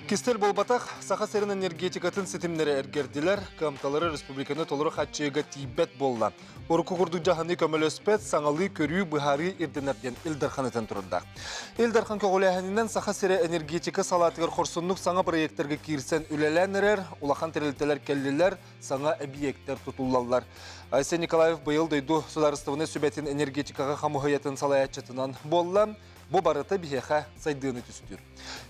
Кистэл буолбатах, Саха сирин энергетикатын ситимнэрэ эргэрдилэр, кыамталары республиканы толору хаччыыга тиийбэт буолла. Урукку курдук дьаһаныы көмөлөспөт, саҥалыы көрүү, быһаарыы ирдэнэр диэн Ил Дархан этэн турардаах. Ил Дархан көҕүлээһининэн Саха сирэ энергетика салаатыгар хорсуннук саҥа проектарга киирсэн үлэлээн эрэр, улахан тэрилтэлэр кэллилэр, саҥа эбийиэктэр тутуллаллар. Айсен Николаев быйыл дойду судаарыстыбаннай сүбэтин энергетикаҕа хамыһыйатын салайааччытынан буолла. Бу барыта биһиэхэ сайдыыны түстүүр.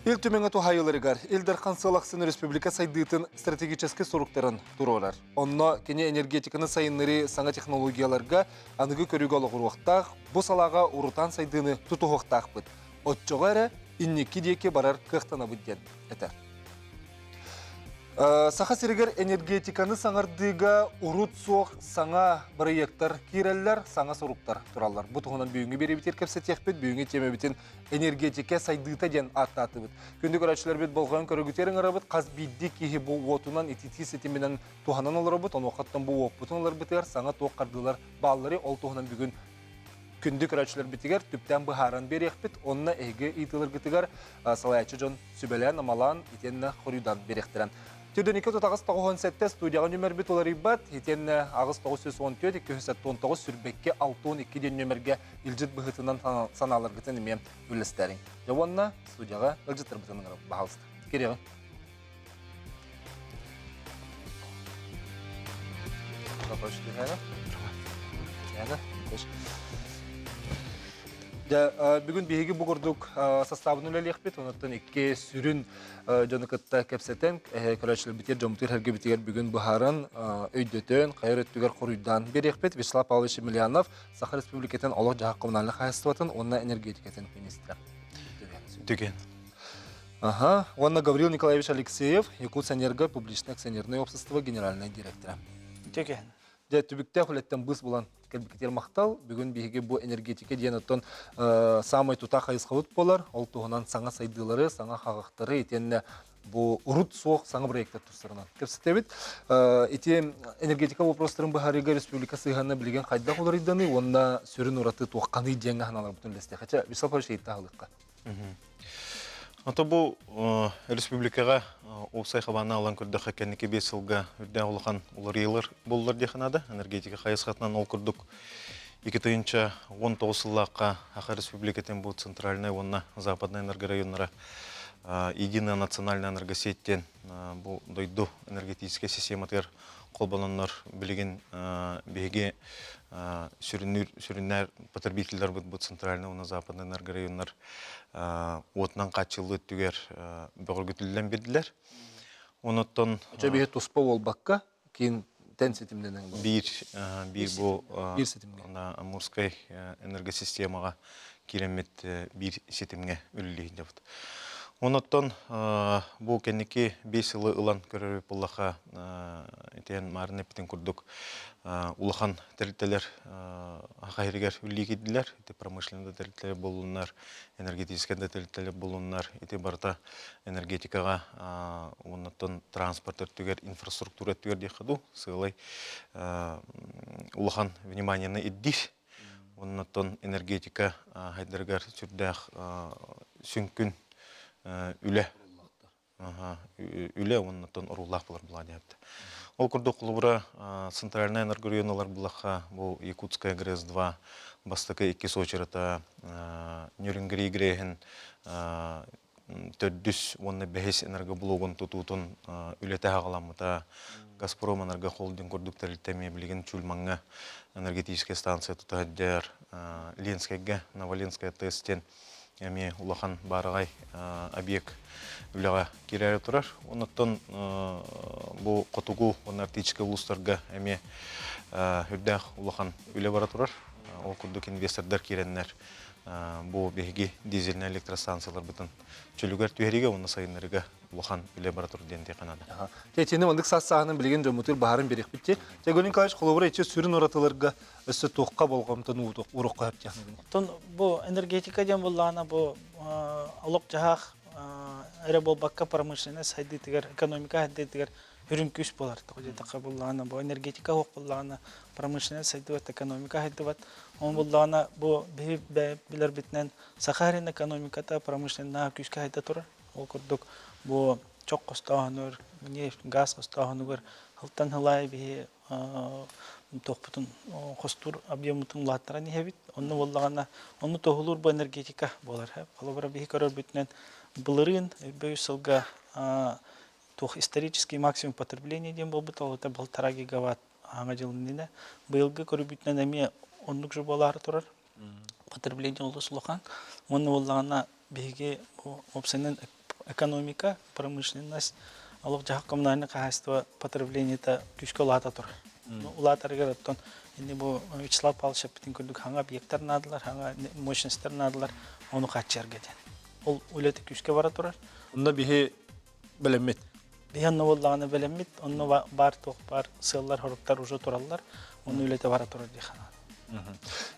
Ил Түмэҥэ туһаайыларыгар Ил Дархан сыл ахсын республика сайдыытын стратегическай соруктарын туруорар. Онно кини энергетиканы сайыннарыы саҥа технологияларга аныгы көрүүгэ олоҕуруохтаах, бу салааҕа урутаан сайдыыны тутуһуохтаахпыт. Оччоҕо эрэ инники диэки барар кыахтанабыт диэн этэр. Саха сиригэр энергетиканы саҥардыыга урут суох саҥа бырайыактар киирэллэр, саҥа соруктар тураллар. Бу туһунан бүгүҥҥү биэриибитигэр кэпсэтиэхпит. Бүгүҥҥү тиэмэбитин энергетикэ сайдыыта диэн ааттаатыбыт. Күндү көрөөччүлэрбит болҕойон көрөгүтүгэр ыҥырабыт. Хас биирдии киһи бу уотунан ититии ситиминэн туһанан олоробут. Онуохаттан бу уоппутун ыларбытыгар саҥа туох хардыылар бааллары ол туһунан бүгүн күндү көрөөччүлэрбитигэр түптээн быһааран биэриэхпит. Онно эһиги ыйытыыларгытыгар салайааччы дьон сүбэлээн-амалаан итиэннэ хоруйдаан биэриэхтэрэ. Түрдэникэ тутаҕас 97 студияҕа нүмербит уларыйбат, итиэннэ 8 914 279 сүрбэкки 62 диэн нүмергэ илдьит быһыытынан санааларгытын эмиэ үллэстэриҥ. Дьэ уонна студияҕа ыалдьыттарбытын ыҥырабыт, баһаалыста. Кириэҕиҥ. Дьэ, бүгүн биһиги бу курдук састаабын үлэлиэхпит. Онуттан икки сүрүн дьону кытта кэпсэтэн, көрөөччүлэрбитигэр, дьоммутугар, сэргэбитигэр бүгүн быһааран, өйдөтөн, хайар өттүгэр хоруйдаан биэриэхпит. Вячеслав Павлович Емельянов, Саха Республикатын олох-дьаһах коммунальнай хаһаайыстыбатын уонна энергетикатын министрэ. Түгэн. Ага. Уонна Гаврил Николаевич Алексеев, Якутсэнерго публичное акционерное общество генеральный директора. Түгэн. Дьэ, түбүктээх үлэттэн быыс булан кэлбиккитигэр махтал. Бүгүн биһиги бу энергетика диэн оттон саамай тутаах хайысхабыт буолар. Ол туһунан саҥа сайдыылары, саҥа хаҕахтары итиэннэ бу урут суох саҥа проектар тустарынан кэпсэтэбит. Ити энергетика вопростарын быһаарыыга республика сыһыана билигин хайдах уларыйданый уонна сүрүн ураты туохханый диэҥҥэ санааларбытын үллэстиэх. Хотя Вячеслав Павлович ыйытта Ото бу республикаҕа уопсай хабаанна ылан көрдөххө кэнники 5 сылга үрдээх улахан уларыйыылар буоллар диэххэ наада. Энергетика хайысхатынан ол курдук 2019 сыллаахха Саха Республикатын бу центральнай уонна западнай энергорайоннара единая национальная энергосеть диэн бу дойду энергетическэй систематыгар холбононнор билигин биһиги сүрүннүүр сүрүннээр потребителлэрбит бу центральный уонна западный энергорайоннар уотунан хааччыллыы өттүгэр бөҕөргүтүллэн биэрдилэр. Онуттан Чэ биһи туспа буолбакка киин тэн ситимнэнэн биир биир бу биир ситимҥэ Амурскай энергосистемаҕа киирэммит биир ситимҥэ үлэлиир Онуттан бу кэнники 5 сылы ылан көрөр буоллахха итиэн маарын эппитин курдук улахан тэрилтэлэр Саха сиригэр үлэлии киирдилэр. Ити промышленнай да тэрилтэлэр буоллуннар, энергетическэй да тэрилтэлэр буоллуннар, ити барыта энергетикаҕа уоннаттан транспорт өттүгэр, инфраструктура өттүгэр диэххэ дуу, сыалай улахан вниманиены ирдиир. Оннуттан энергетика хайдарыгар сүрдээх сүҥкүн үлэ үлэ уоннаттан оруулаах болар була диэбит. Ол курдук холобура центральная энергорайоналар булахха бу Якутская ГРЭС-2 бастакы иккис очерата Нюрингри ГРЭһин төрдүс уонна бэһис энергоблогун тутуутун үлэтэ аҕаламмыта. Газпром энергохолдинг курдук тэрилтэ эмиэ билигин Чульмаҥҥа энергетическэй станция тута сылдьар. Ленскэйгэ Новоленская ТЭС диэн эмиэ улахан баараҕай объект үлэҕэ киирээри турар. Онуттан бу хотугу уонна арктическай улуустарга эмиэ үрдээх улахан үлэ бара турар. Ол курдук инвестордар киирэннэр бу биһиги дизельнай электростанцияларбытын чөлүгэр түһэриигэ уонна сайыннарыыга улахан үлэ бара тур диэн диэххэ наада. Тетини маннык саас сааһынан билигин дьоммутугар баһарын бириэхпит ти. Тегөлүн Николаевич холобура ичи сүрүн уратыларга өссө туохха болҕомтону уурукка хөптөхнүгүн. Оттон бу энергетика диэн буллаҕына бу олох-дьаһах эрэ буолбакка промышленность сайдыытыгар, экономика сайдыытыгар үрүҥ күүс буолар. Тоҕо диэтэххэ буллаҕына бу энергетика суох буллаҕына промышленность сайдыбат, экономика сайдыбат. Ол буллаҕына бу биһи билэрбитинэн Саха сирин экономиката промышленнаһа күүскэ сайда турар. Ол курдук бу чох хостооһунугар, нефть, газ хостооһунугар хылтан хылаай биһи туохпутун хостуур объеммутун улааттаран иһэбит. Онно буоллаҕына, ону туоһулуур бу энергетика буолар. Холобура биһи көрөрбүтүнэн былырыын 3 сылга туох исторический максимум потребления диэн буолбут, ол это 1,5 гигаватт аҥа дьыл иннинэ. Быйылгы көрүүбүтүнэн эмиэ оннук же буолаары турар. Потребление олус улахан. Уонна буоллаҕына биһиги бу уопсайынан экономика, промышленность, олох-дьаһах коммунальнай хаһаайыстыба потреблениета күүскэ улаата турар. Улаатарыгар оттон инни бу Вячеслав Павлович эппитин курдук хаҥа объекттар наадалар, хаҥа мощностьтар наадалар, ону хааччыйарга диэн. Ол үлэтэ күүскэ бара турар. Онно биһи бэлэммит. Биһи онно буоллаҕына бэлэммит, онно баар туох баар сыаллар-соруктар уже тураллар, онно үлэтэ бара турар дии санаан.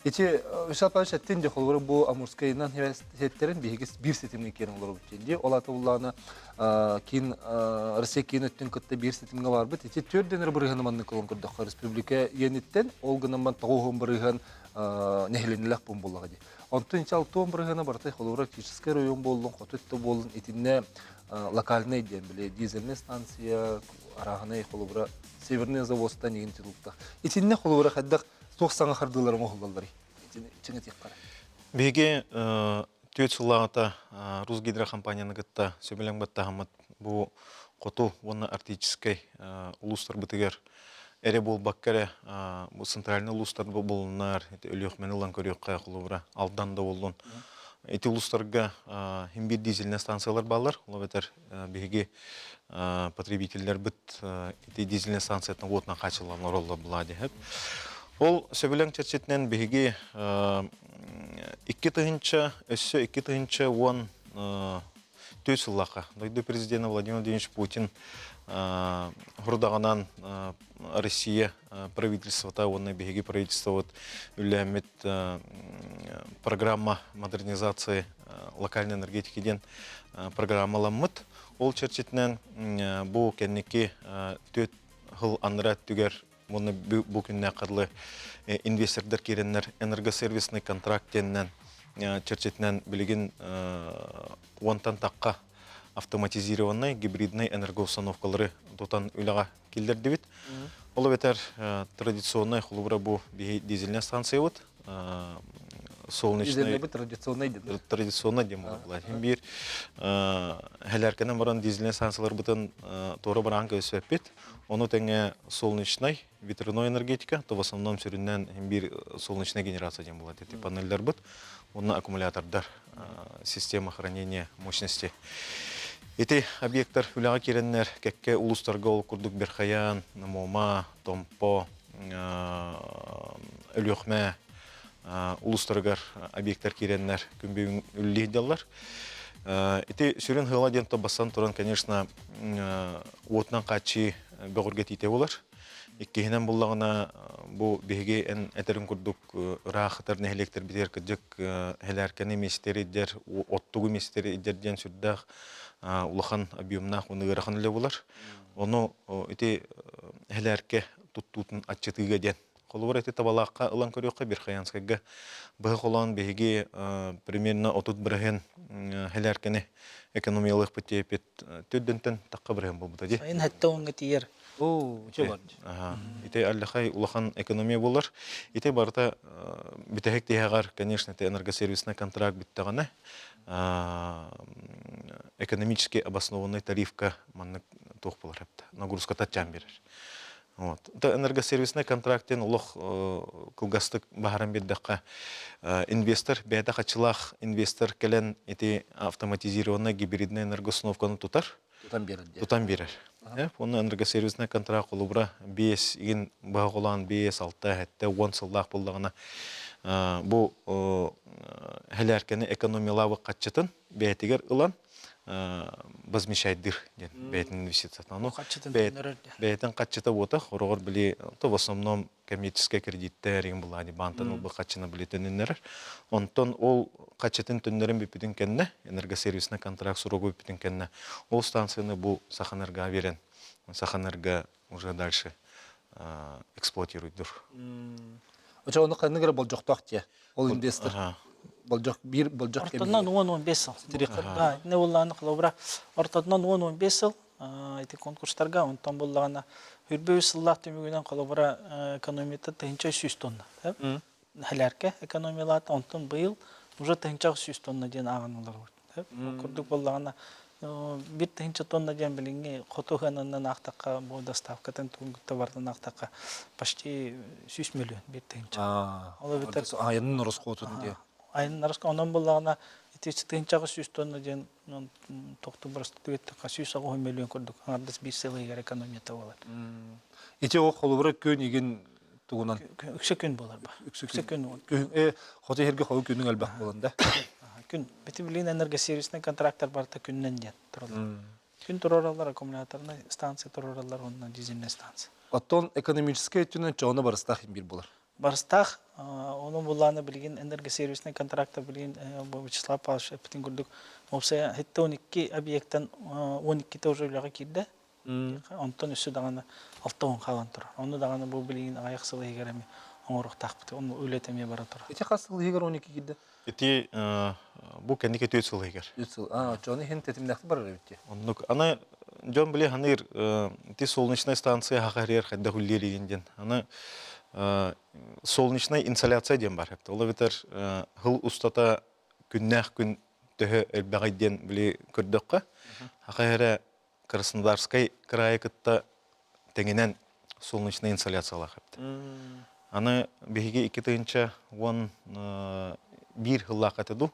Ити Вячеслав Павлович эттин де холобура бу Амурскайынан сеттерин биһиги биир ситимҥэ киирэн олоробут диэн дии. Ол ата буллаҕына киин Россия киин өттүн кытта биир ситимҥэ барбыт. Ити түөрт дэнэр бырыһыаны маннык ылан көрдөххө республика иэниттэн ол гынан баран 90 бырыһыан нэһилиэнньэлээх пуун буоллаҕа дии. Онтон ити 60 бырыһыана барыта холобура Арктическай район буоллун, хоту өттө буоллун итиннэ локальнай диэн били дизельная станция, арааһынай холобура Северный заводтан игин тутулуктаах. Итиннэ холобура хайдах туох саҥа хардыылар оҥоһуллалларый? Итини чиҥэтиэххэ. Биһиги түөрт сыллааҕыта Русгидро компанияны кытта сөбүлэҥ баттаһаммыт бу хоту уонна арктическай улуустарбытыгар эрэ буолбакка эрэ бу центральный улуустар булуннар Өлүөхүмэни ылан көрүөххэ холобура Алдан да буоллун ити улуустарга хим биир дизельнэй станциялар бааллар ол эбэтэр биһиги потребителлэрбит ити дизельнэй станциятын уотунан хааччыллан олороллор булаа диэһэп. Ол сөбүлэҥ чэрчитинэн биһиги 2 тыһыынча өссө 2014 сыллаахха дойду президенэ Владимир Владимирович Путин хурудаҕынан Россия правительствота уонна биһиги правительствобыт үллээммит программа модернизации локальной энергетики диэн программаламмыт. Ол чэрчитинэн бу кэнники түөрт сыл анараа өттүгэр уонна бу күннээх дылы инвестордар киирэннэр энергосервисный контракт диэнинэн чэрчитинэн билигин уонтан тахха автоматизированный гибридный энергоустановкалары тутан үлэҕэ киллэрдибит. Ол эбэтэр традиционнай холобура бу биһи дизельная станциябыт солнечный традиционный традиционный диэн буолар. Биир хэлэркэнэн баран дизельная станцияларбытын туора бараан көспөппүт. Ону тэҥэ солнечный, ветряной энергетика, то в основном сүрүннээн биир солнечная генерация диэн буолар. Ити панельдарбыт, уонна аккумулятордар, система хранения мощности. Ити объекттар үлэҕэ киирэннэр кэккэ улуустарга ол курдук Верхоян, Муома, Томпо, Өлүөхүмэ улуустарыгар объекттар киирэннэр күн бүгүн үлэлии сылдьаллар. Ити сүрүн сыала диэн бастан туран, конечно, уотунан хааччыы бөҕөргөтиитэ буолар. Иккиһинэн буллаҕына, бу биһиги эн этэрин курдук ыраах ытар нэһилиэктэрбитигэр кырдьык хэлээркэни миэстэтигэр оттугу миэстэтигэр диэн сүрдээх улахан объемнаах уонна ыарахан үлэ буолар. Ону ити хэлээркэ туттуутун аччатыыга диэн. Холобур, ити табалаахха ылан көрүөххэ, Верхоянскайга быһа холоон биһиги примерно 30% хэлээркэни экономиялыахпыт диэппит төрдөнтөн тахха бырыһыан буолбута дии. Сайын хэтте оҥҥа тиийэр. Оо, бар. Ити аллахай улахан экономия буолар. Ити барыта бүтэһик тиһэҕэр, конечно, ити энергосервисный контракт бүттэҕинэ, экономически обоснованный тарифка маннык туох буолар эбит. Нагрузката аччаан биэрэр. Вот. Это энергосервисный контракт диэн олох кылгастык баһаран биэрдэххэ, инвестор, бэйэтэ хаччылаах инвестор кэлэн ити автоматизированный гибридный энергоустановканы тутар. Тутан биэрэр диэн. Тутан биэрэр. Уонна энергосервисный контракт холобура 5 игин быһа холоон 5, 6, 7, 10 сыллаах буоллаҕына бу хэлээркэни экономиялаабыт хаччытын бэйэтигэр ылан возмещайдыр диэн бэйэтин инвестициятын. Ону Хаччытын төннөрөр диэн. бэйэтин хаччыта буота, хороҕор били то в основном коммерческай кредиттэр игин булаани баантан ылбыт хаччыны били төнүннэрэр. Онтон ол хаччытын төннөрөн бүппүтүн кэннэ, энергосервисный контракт суругу бүппүтүн кэннэ, ол станцияны бу Саханерга берен, Саханерго уже дальше эксплуатируйдур. Очо ону ханнык эрэ болдьохтоох дьиэ. Ол инвестор. болдьох биир болдьох Ортотунан 10-15 сыл. Да, не буллааны холобура ортотунан 10-15 сыл ити конкурстарга онтон буллаҕына хүрбэ үс сыллаах түмүгүнэн холобура экономията 1100 тонна. Хэлээркэ экономиялаата, онтон быйыл уже 1100 тонна диэн ааҕан олоробут. Ол курдук буоллаҕына 1000 тонна диэн билиҥҥи хоту ыананан аахтахха бу доставкатын тугун барытын аахтахха почти 100 миллион 1000. Ол эбэтэр айанын ороскуотун диye. Айанын ороскуотун онон буоллаҕына ити 1100 тонна диэн тохту бырастык эттэххэ 180 миллион курдук аҥардас биир сыл иһигэр экономията буолар. Ити ол холобура күн игин тугунан? Үксэ күн буолар ба. Үксэ күн. Күн хоту иһэргэ холу күнүн элбэх буолан да. Күн. Бити билин энергосервисный контрактор барыта күннэн диэн тураллар. Күн турараллар аккумуляторный станция турараллар уонна дизельная станция. Оттон экономическай өттүнэн чоҕуна барыстаах бир буолар. Барыстаах, ону буллааны билигин энергосервисный контрактор билигин Вячеслав Павлович эппитин курдук уопсайа 12 объектан 12-те уже үлэҕэ киирдэ. Онтон өссө даҕаны 60 хаалан турар. Ону даҕаны бу билигин аҕыйах сыл иһигэр эмиэ оҥоруохтаахпыт. Ону үлэтэ эмиэ бара турар. Ити хас сыл иһигэр 12 киирдэ? Ити бу кэнники 4 сыл иһигэр. 4 сыл. Аа, оччону иһин тэтимнээхтик барар эбит дии. Оннук. Аны дьон били ханыыр ити солнечная станция хахарыйар хайдах үллиэригин диэн. Аны солнечная инсоляция диэн бар. Ол эбэтэр хыл устата күннээх күн төһө элбэҕий диэн били көрдөххө, хаха эрэ Краснодарскай кыраайы кытта тэҥинэн солнечная инсоляциялаах эбит. Аны биһиги 2011 сыллаах этэ дуу,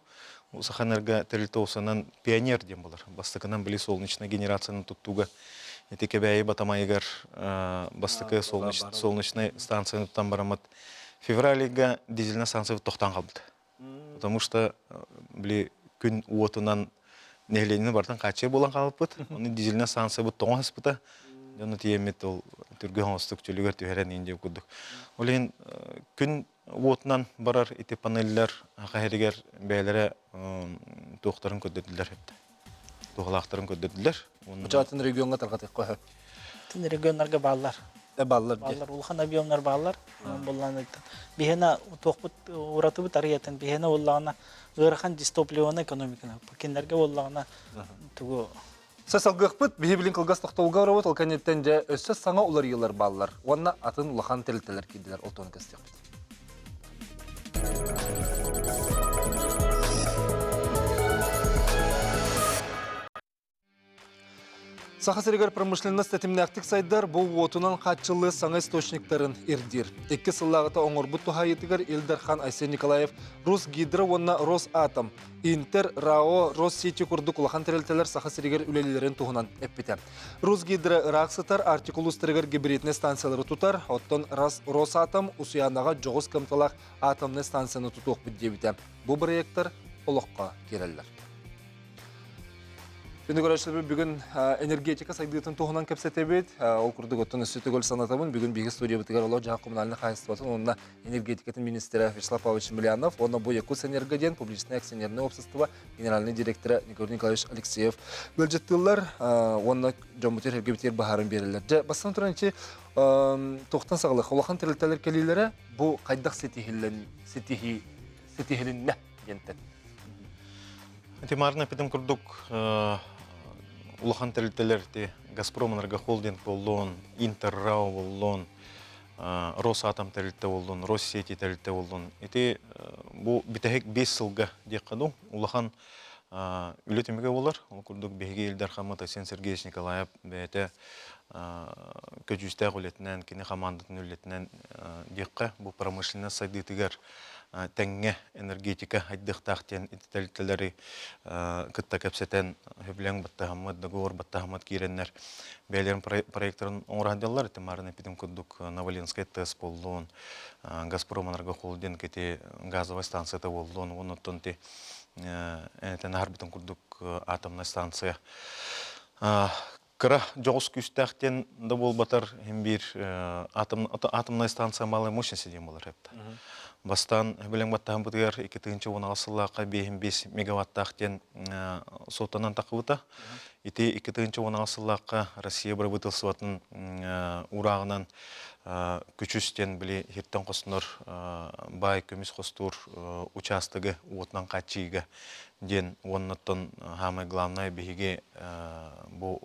Сахаэнерго тэрилтэ усанан пионер диэн буолар. Бастакынан били солнечная генерацияны туттууга ити Кэбээйи Батамайыгар бастакы солнечная станцияны туттан бараммыт февраль дизельная станция тохтоон хаалбыт. Потому что били күн уотунан нэһилиэнньэни барытын хааччыйар буолан хаалбыппыт. Ону дизельнэй станциябыт тоҥо сыспыта. Дьону тиийэммит ол түргэн оҥостук чөлүгэр түһэрэн иин диэн курдук. Ол иһин күн уотунан барар ити панеллэр хаһэригэр бэйэлэрэ туохтарын көрдөрдүлэр туһалаахтарын көрдөрдүлэр. Учаатын региоҥҥа тарҕатыахха сөп. Атын регионнарга бааллар. Бааллар. Бааллар, улахан объемнар бааллар. Буллаан биһиэнэ туохпут уратыбыт арыйатын биһиэнэ буоллаҕына ыарахан дистопливоны экономиканы кинилэргэ буоллаҕына тугу Сасалгыахпыт биһи билин кылгас тохтобулга барабыт, ол кэнниттэн дьэ өссө саҥа уларыйыылар бааллар уонна атын улахан тэрилтэлэр киирдилэр ол туһунан кэпсэтиэхпит. Саха сиригэр промышленность тэтимнээхтик сайдар, бу уотунан хааччыллыы саҥа источниктарын ирдиир. Икки сыллааҕыта оҥорбут туһаайыытыгар Ил Дархан Айсен Николаев Росгидро уонна Росатом, Интер, РАО, Россети курдук улахан тэрилтэлэр Саха сиригэр үлэлииллэрин туһунан эппитэ. Росгидро ыраах сытар Арктика улуустарыгар гибриднэй станциялары тутар, оттон Росатом Усуйаанаҕа дьоҕус кыамталаах атомнай станцияны тутуохпут диэбитэ. Бу бырайыактар олоххо киирэллэр. Күнү көрөөччүлэрбит бүгүн энергетика сайдыытын туһунан кэпсэтэбит. Ол курдук оттон өссө төгүл санатабын. Бүгүн биһиги студиябытыгар олох-дьаһах коммунальнай хаһаайыстыбатын уонна энергетикатын министрэ Вячеслав Павлович Емельянов уонна бу Якутсэнерго диэн публичное акционерное общество генеральный директора Николай Николаевич Алексеев ыалдьыттыыллар уонна дьоммутугар эргибитигэр баһаарын биэрэллэр. Дьэ, бастатан туран ити туохтан саҕалыах улахан тэрилтэлэр кэлиилэрэ бу хайдах ситиһиллэн ситиһилиннэ диэнтэн. Ити маарына эппитим курдук улахан тэрилтэлэр ити Газпром энергохолдинг буоллун, Интер РАО буоллун, Росатом тэрилтэ буоллун, Россети тэрилтэ буоллун. Ити бу бүтэһик 5 сылга диэххэ дуу улахан үлэ түмүгэ буолар. Ол курдук биһиги Ил Дархаммыт Айсен Сергеевич Николаев бэйэтэ көдьүүстээх үлэтинэн, кини хамаандатын үлэтинэн диэххэ бу промышленность сайдыытыгар тэҥҥэ энергетика хайдыахтаах диэн тэрилтэлэри кытта кэпсэтэн сөбүлэҥ баттаһаммыт, договор баттаһаммыт киирэннэр бэйэлэрин проекторын оҥоро сылдьаллар. Ити марын эппитим курдук Новоленскай ТЭС буоллун, Газпром энергохолдинг ити газовай станцията буоллун, уонна оттон ити этэн аһарбытым курдук атомнай станция кыра дьоҕус күүстээх диэн да буолбатар, иһин биир атомная станция малой мощности диэн буолар эбит. Бастаан билэн баттаһаммытыгар 2016 сыллаахха 5 мегаваттаах диэн суоттанан тахыбыта. Ити 2016 сыллаахха Россия бырабыыталыстыбатын уурааҕынан күчүс диэн били хиртэн хостонор баай көмүс хостуур учаастагы уотунан хааччыйыыга диэн уоннаттан самое главное биһиги бу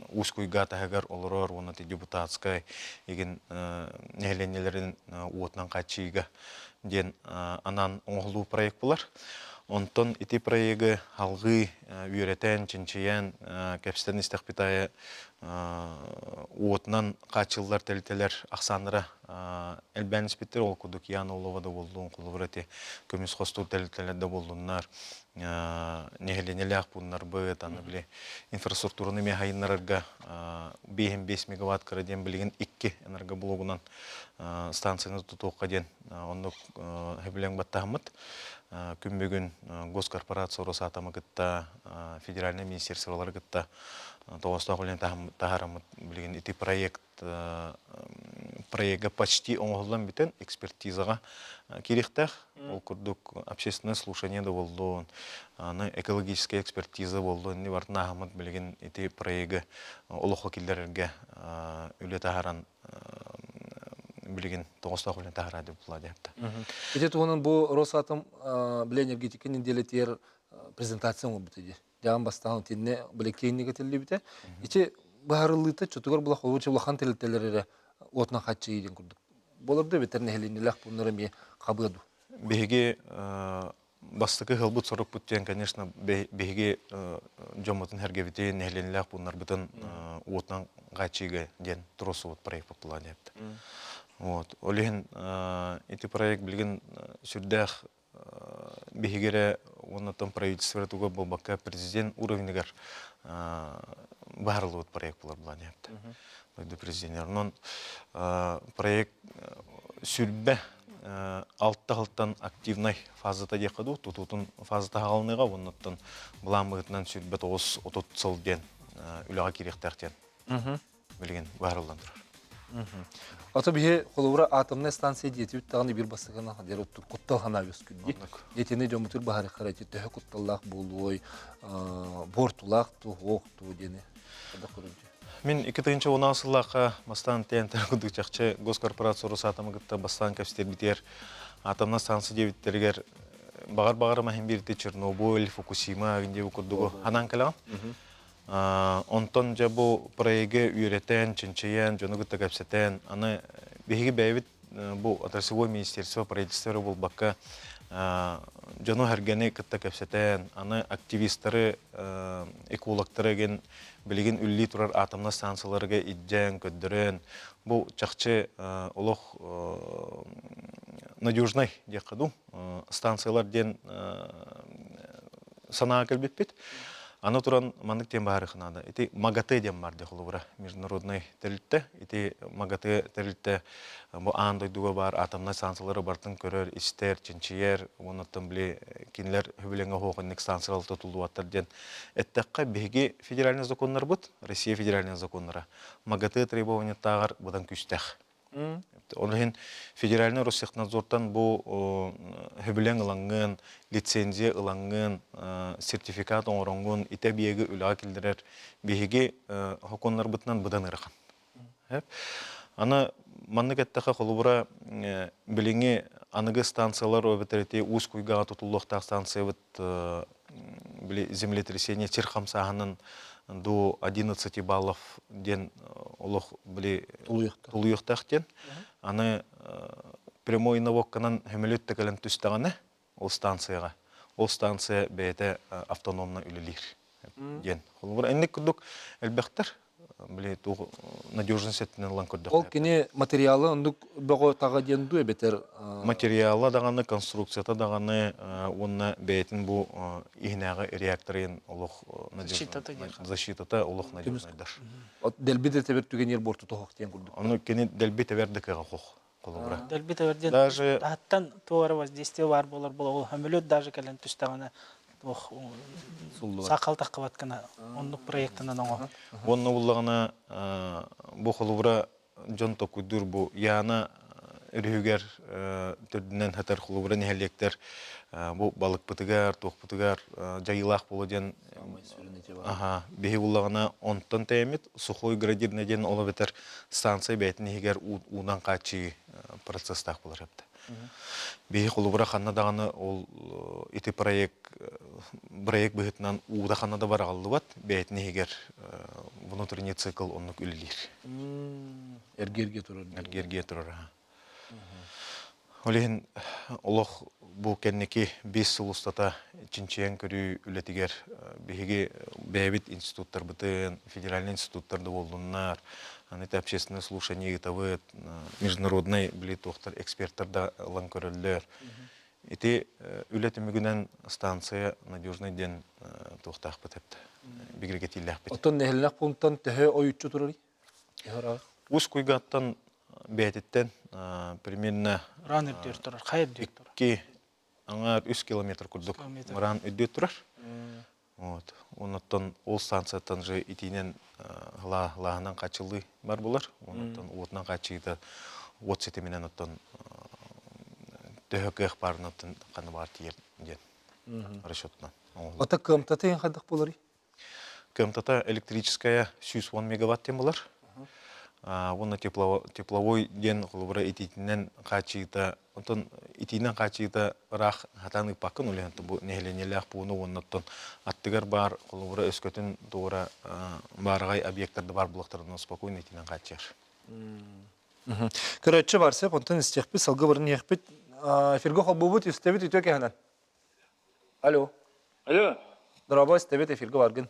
Усть-Куйга таһыгар олорор уонна депутатскай игин нэһилиэнньэлэрин уотунан хааччыйыыга диэн анаан оҥоһулуу проект булар. Онтон ити проегы алгыы үөрэтэн, чинчийэн, кэпсэтэн истэхпит аайы уотунан хааччыллар тэрилтэлэр ахсааннара элбээн испиттэр. Ол курдук Ян Олова да буоллун, холобур эти көмүс хостуур тэрилтэлэр да буоллуннар, нэһилиэнньэлээх пууннарбыт, аны били инфраструктураны эмиэ хайыннарарга 5 мегаватт кыра диэн билигин икки энергоблогунан станцияны тутуохха диэн оннук сөбүлэҥ баттаһаммыт. Күн бүгүн госкорпорация Росатомы кытта федеральнай министерстволары кытта тоҕоостоох үлэни таһаараммыт билигин ити проект проекта почти оҥоһуллан бүтэн экспертизаҕа киириэхтээх. Ол курдук общественное слушание да буоллун, аны экологическая экспертиза буоллун, инни барытын ааһаммыт билигин ити проегы олоххо киллэрэргэ үлэ таһааран билигин тоҕостоох үлэни таһаараа деп була диэхтэ. Ити туһунан бу Росатом бile энергетика неделятигэр презентация оҥорбута дии. Дьаан бастаан итиннэ бile киэҥник этиллибитэ. Ити быһаарыллыыта чотугар була холобур улахан тэрилтэлэр эрэ уотунан хааччыйыы диэн курдук. Болорду эбэтэр нэһилиэнньэлээх пууннар эмиэ хабыа дуу? Биһиги бастакы ыһылбыт сорукпут диэн, конечно, биһиги дьоммутун сэргэбитин, нэһилиэнньэлээх пууннарбытын уотунан хааччыйыыга диэн туруорсубут проект буолла диэбит. Вот. Ол иһин ити проект билигин сүрдээх биһиги эрэ уонна правительство туга буолбакка президент уровенигар баһарыллыбыт проект буолар буолан диэбит. Дойду президенер. Онон проект сүрбэ алта сылтан активнай фазата диэххэ дуу, тутуутун фазата хаалыныыга уоннаттан былаан быһыытынан 29-30 сыл диэн үлэҕэ киириэхтээх диэн билигин быһаарыллан турар. Ото биһи холобура атомнай станция диэтибит даҕаны биир бастакынан дьэр куттал санаа үөскүрдү. Итини дьоммутур баһарыххара ити төһө кутталлаах буолуой, буортулаах ту, хуох ту диэни көрүнчү. Мин 2010 сыллаахха бастаан ТНТ курдук чахчы госкорпорация Росатомы кытта бастаан кэпсэтэрбитигэр атомнай станция диэбиттэригэр баҕар баҕарым иһин биирдэ Чернобыль, Фукусима диэбит курдугу анаан кэлэҕин. Онтон дьэ бу проегы үөрэтэн, чинчийэн, дьону кытта кэпсэтэн, аны биһиги бэйэбит бу отраслевой министерство, правительство эрэ буолбакка дьону сэргэни кытта кэпсэтэн, аны активистары, экологтары ген билигин үллии турар атомнай станцияларга илдьэн, көрдөрөн, бу чахчы олох надежнай диэххэ дуу, станциялар диэн санаа кэлбиппит. Аны туран маннык диэн баарых наада. Ити МАГАТЭ диэн бар холобура международный тэрилтэ. Ити МАГАТЭ тэрилтэ бу аан дойдуга баар атомнай станциялары барытын көрөр, истэр, чинчийэр, уоннаттан били кинилэр хөбүлэҥэ хоохонник станциялар тутуллубаттар диэн эттэххэ биһиги федеральный законнарбыт, Россия федеральный законнара МАГАТЭ требованиятааҕар быдан күүстээх. Ол иһин федеральный Россехнадзортан бу сөбүлэҥ ылаҥҥын, лицензия ылаҥҥын, сертификат оҥороҥҥун ити эбийиэги үлэҕэ киллэрэр биһиги сокуоннарбытынан быдан ыарахан. Аны маннык эттэххэ, холобура, билиҥҥи аныгы станциялар эбэтэр ити Уус Куйгаҕа тутуллуохтаах станциябыт били землетрясение сир хамсааһынын до 11 баллов диэн олох били тулуйуохтаах диэн аны прямой наводканан сөмөлүөт да кэлэн түстэҕинэ ол станцияҕа ол станция бэйэтэ автономно үлэлиир диэн холобура инник курдук элбэхтэр били туох надежность өттүнэн ылан көрдөххө Ол кини материалы оннук бөҕө таҕа диэн дуу эбэтэр материала даҕаны конструкцията даҕаны уонна бэйэтин бу иһинээҕи реакторын олох защитата олох надежнайдар дэлби да тэбэр түгэнигэр буорту тоһох диэн курдук ону кини дэлби тэбэр да кыаҕа хох холобура Дэлби тэбэр диэн даже таһыттан туора воздействие баар буолар буолар сөмөлүөт даже кэлэн түстэҕинэ туох саахал таххыбат гына оннук проектынан оҥо уонна буллаҕына бу холобура дьон токуйдуур бу Яна. өрүһүгэр төрдүнэн хатар холобура нэһилиэктэр бу балыкпытыгар, туохпутугар дьайыылаах буолуо диэн аха биһи буллаҕына онтон тэйэммит сухой градирня диэн ол эбэтэр станция бэйэтин иһигэр уунан хааччыйыы процесстаах буолар эбит. Биһи холобура ханна даҕаны ол ити проект проект быһыытынан уута ханна да бараҕаллыбат бэйэтин иһигэр внутренний цикл оннук үлэлиир. Эргиэргэ турар. Эргиэргэ турар. Ол иһин олох бу кэнники 5 сыл устата чинчийэн көрүү үлэтигэр биһиги бэйэбит институттарбытын, федеральный институттар да буоллуннар, аны это общественное слушание ыытабыт, международный били туохтар эксперттар да ылан көрөллөр. Ити үлэ түмүгүнэн станция надежный диэн туохтаахпыт эптэ, бигэргэтиилээхпит. Оттон нэһилиэнньэх пунктан төһө ойуччу турарый? Ус куйгаттан бэйэтиттэн примерно Ран үрдүөр турар, хайа үрдүөр турар. 2 аҥаар 3 километр курдук мыраан үрдүөр турар. Вот. Оннуттан ол станцияттан же итиинэн лааһынан хааччыллыы бар булар. Оннуттан уотунан хааччыйыыта уот ситиминэн оттон төһө кыах баарынан ханна баар тиийэр диэн расчетунан оҥоһуллар. Ата кыамтата хайдах буоларый? Кыамтата электрическая 110 мегаватт диэн булар. Уонна тепловой диэн холобура итиитинэн хааччыйыыта, онтон итиинэн хааччыйыыта ыраах хатаан ыыппаккын улахан бу нэһилиэнньэлээх пууну уонна оттон аттыгар баар холобура өскөтүн туора баараҕай объектар да баар буолуохтарына спокойно итиинэн хааччыйар. Көрөөччү барсып, онтон истиэхпит, салгы баран иһиэхпит. Эфиргэ холбуубут, истэбит үтүө кэһэнэн. Алло. Алло. Дорообо, истэбит эфиргэ баргын.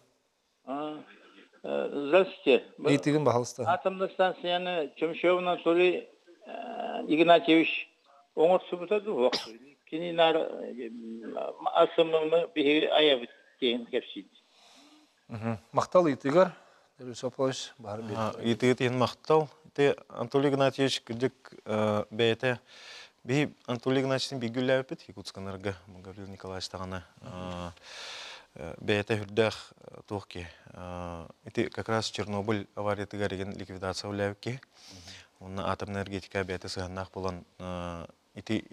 Здравствуйте. Ыйытыгын баһалыста. Атомный станцияны Чемшев Анатолий Игнатьевич оҥорсубута дуу Кини наар АСМ-мы биһиги айабыт диэн кэпсиир. Махтал ыйытыгар Русопович баһар Ыйытыгыт иһин махтал. Ити Анатолий Игнатьевич кырдьык бэйэтэ биһи Анатолий Игнатьевичтин бииргэ үлэлээбиппит Якутскэнерго Гаврил Николаевич даҕаны бэйэтэ үрдээх туох киһи. Ити как раз Чернобыль авариятыгар игин ликвидация үлэлээбит киһи. Уонна атомная энергетика бэйэтэ сыһыаннаах буолан ити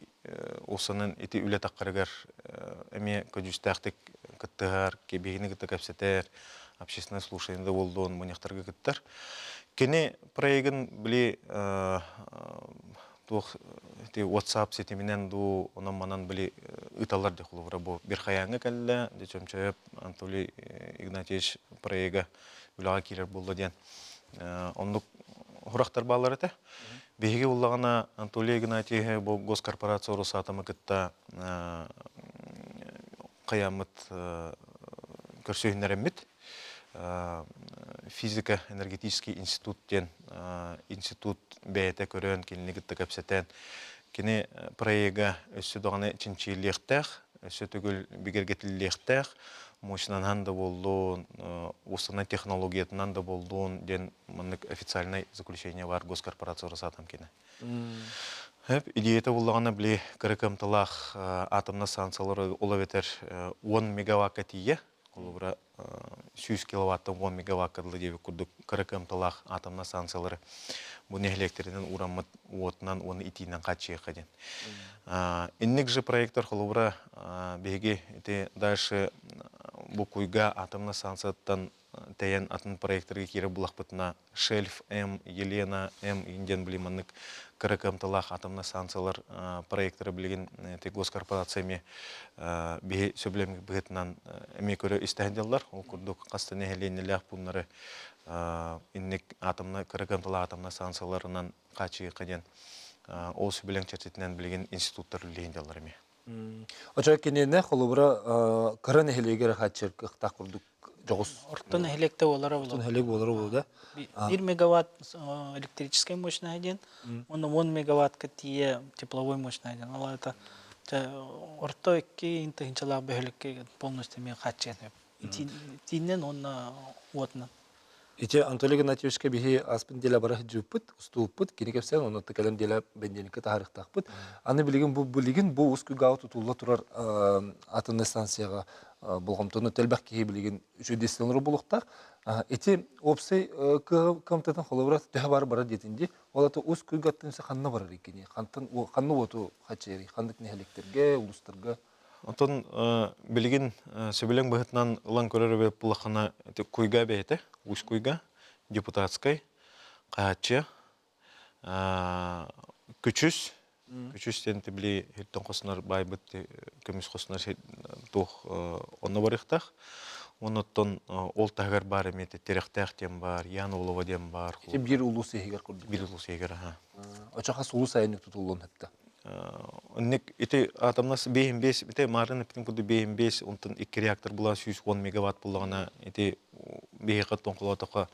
улсанын ити үлэ таххарыгар эмиэ көдьүүстээхтик кыттыһар, биһигини кытта кэпсэтэр, общественное слушание да буоллун, мунньахтарга кыттар. Кини проегын били туох ити WhatsApp ситиминэн дуу, онон-манан били ыыталлар дии холобура бу Бирхайааҥҥа кэллэ, дьэ Чөмчөйөп Анатолий Игнатьевич проега үлэҕэ киирэр буолла диэн оннук сурахтар бааллар этэ. Биһиги буллаҕына Анатолий Игнатьевиһы бу госкорпорация Росатомы кытта хайааммыт көрсүһүннэрэммит физика энергетический институт диэн институт бэйэтэ көрөн кинини кытта кэпсэтэн кини проега өссө даҕаны чинчийиллиэхтээх өссө төгүл бигэргэтиллиэхтээх мощнанан да буоллун устанай технологиятынан да буоллун диэн маннык официальнай заключение бар госкорпорация Росатом кине. Хөп идеята буллаҕына били кыра кыамталаах атомна станциялары ол эбэтэр 10 мегаватка тиийэ холобура 100 киловаттан 10 мегаватка дылы диэбит курдук кыра кыамталаах атомна станциялары бу нэһилиэктэринэн ураммыт уотунан уонна итиинэн хааччыйыахха диэн. Инник же проектор холобура биһиги ити дальше бу куйга атомна станцияттан тэйэн атын проекторга киирэр булахпытына Шельф М, Елена М диэн били маннык кыра кыамталаах атомнай станциялар проектора билигин ити госкорпорация эмиэ биһи сөбүлэммит быһыытынан эмиэ көрө истэһэн дьаллар. Ол курдук хас да нэһилиэнньэлээх пууннары инник атомнай кыра кыамталаах атомнай станцияларынан хааччыйыахха диэн ол сөбүлэҥ чэрчитинэн билигин институттар үлэлиин дьаллар эмиэ. Очо киниэнэ холобура кыра нэһилиэгэр хааччыр кыахтаах курдук дьоҕус. Орто нэһилиэктэ буолара буолар. Нэһилиэк буолара буолар да. 1 мегаватт электрическай мощность диэн, уонна 10 мегаваттка тиийэ тепловой мощность диэн. Ол это орто икки тыһыынчалаах бөһүөлэккэ полностью эмиэ хааччыйан Итиннэн уонна уотунан. Ити Анатолий Игнатьевичка биһи аспын деле бара сылдьыбыппыт, устубуппут, кини кэпсээн, онно кэлэн деле бэнидиэнньиккэ таһаарыахтаахпыт. Аны билигин бу билигин бу Уус Куйгаҕа тутулла турар атомнай станцияҕа болҕомтону элбэх киһи билигин үчүгэйдик оҥорор буолуохтаах. Ити уопсай кыамтатын холобура төһө баар барар диэтин дии. Ол ата ус күйгаттан ханна барар иккини? Хантан ханна уоту хачыарый? Ханнык нэһилиэктэргэ, улуустарга? Онтон билигин сөбүлэҥ быһыытынан ылан көрөр эбит буллаххына куйга бэйэтэ, Усть Куйга, депутатскай, хааччыа, Күчүс, күчүс диэн били һиртэн хоснор баайбыт көмүс хоснор туох онно барыахтаах. Оннуттан ол таһыгар баар эмиэ Тирэхтээх диэн баар, Ян Олова диэн баар. Ити биир улуус иһигэр курдук. Биир улуус иһигэр, аха. Очо хас улуус айаннык тутуллуон сөптө? Оннук ити атомнас бэйин бес, ити марын эптин курдук бэйин бес, онтон икки реактор була 110 мегаватт буллаҕына ити биһиэхэ тоҥхолоотоххо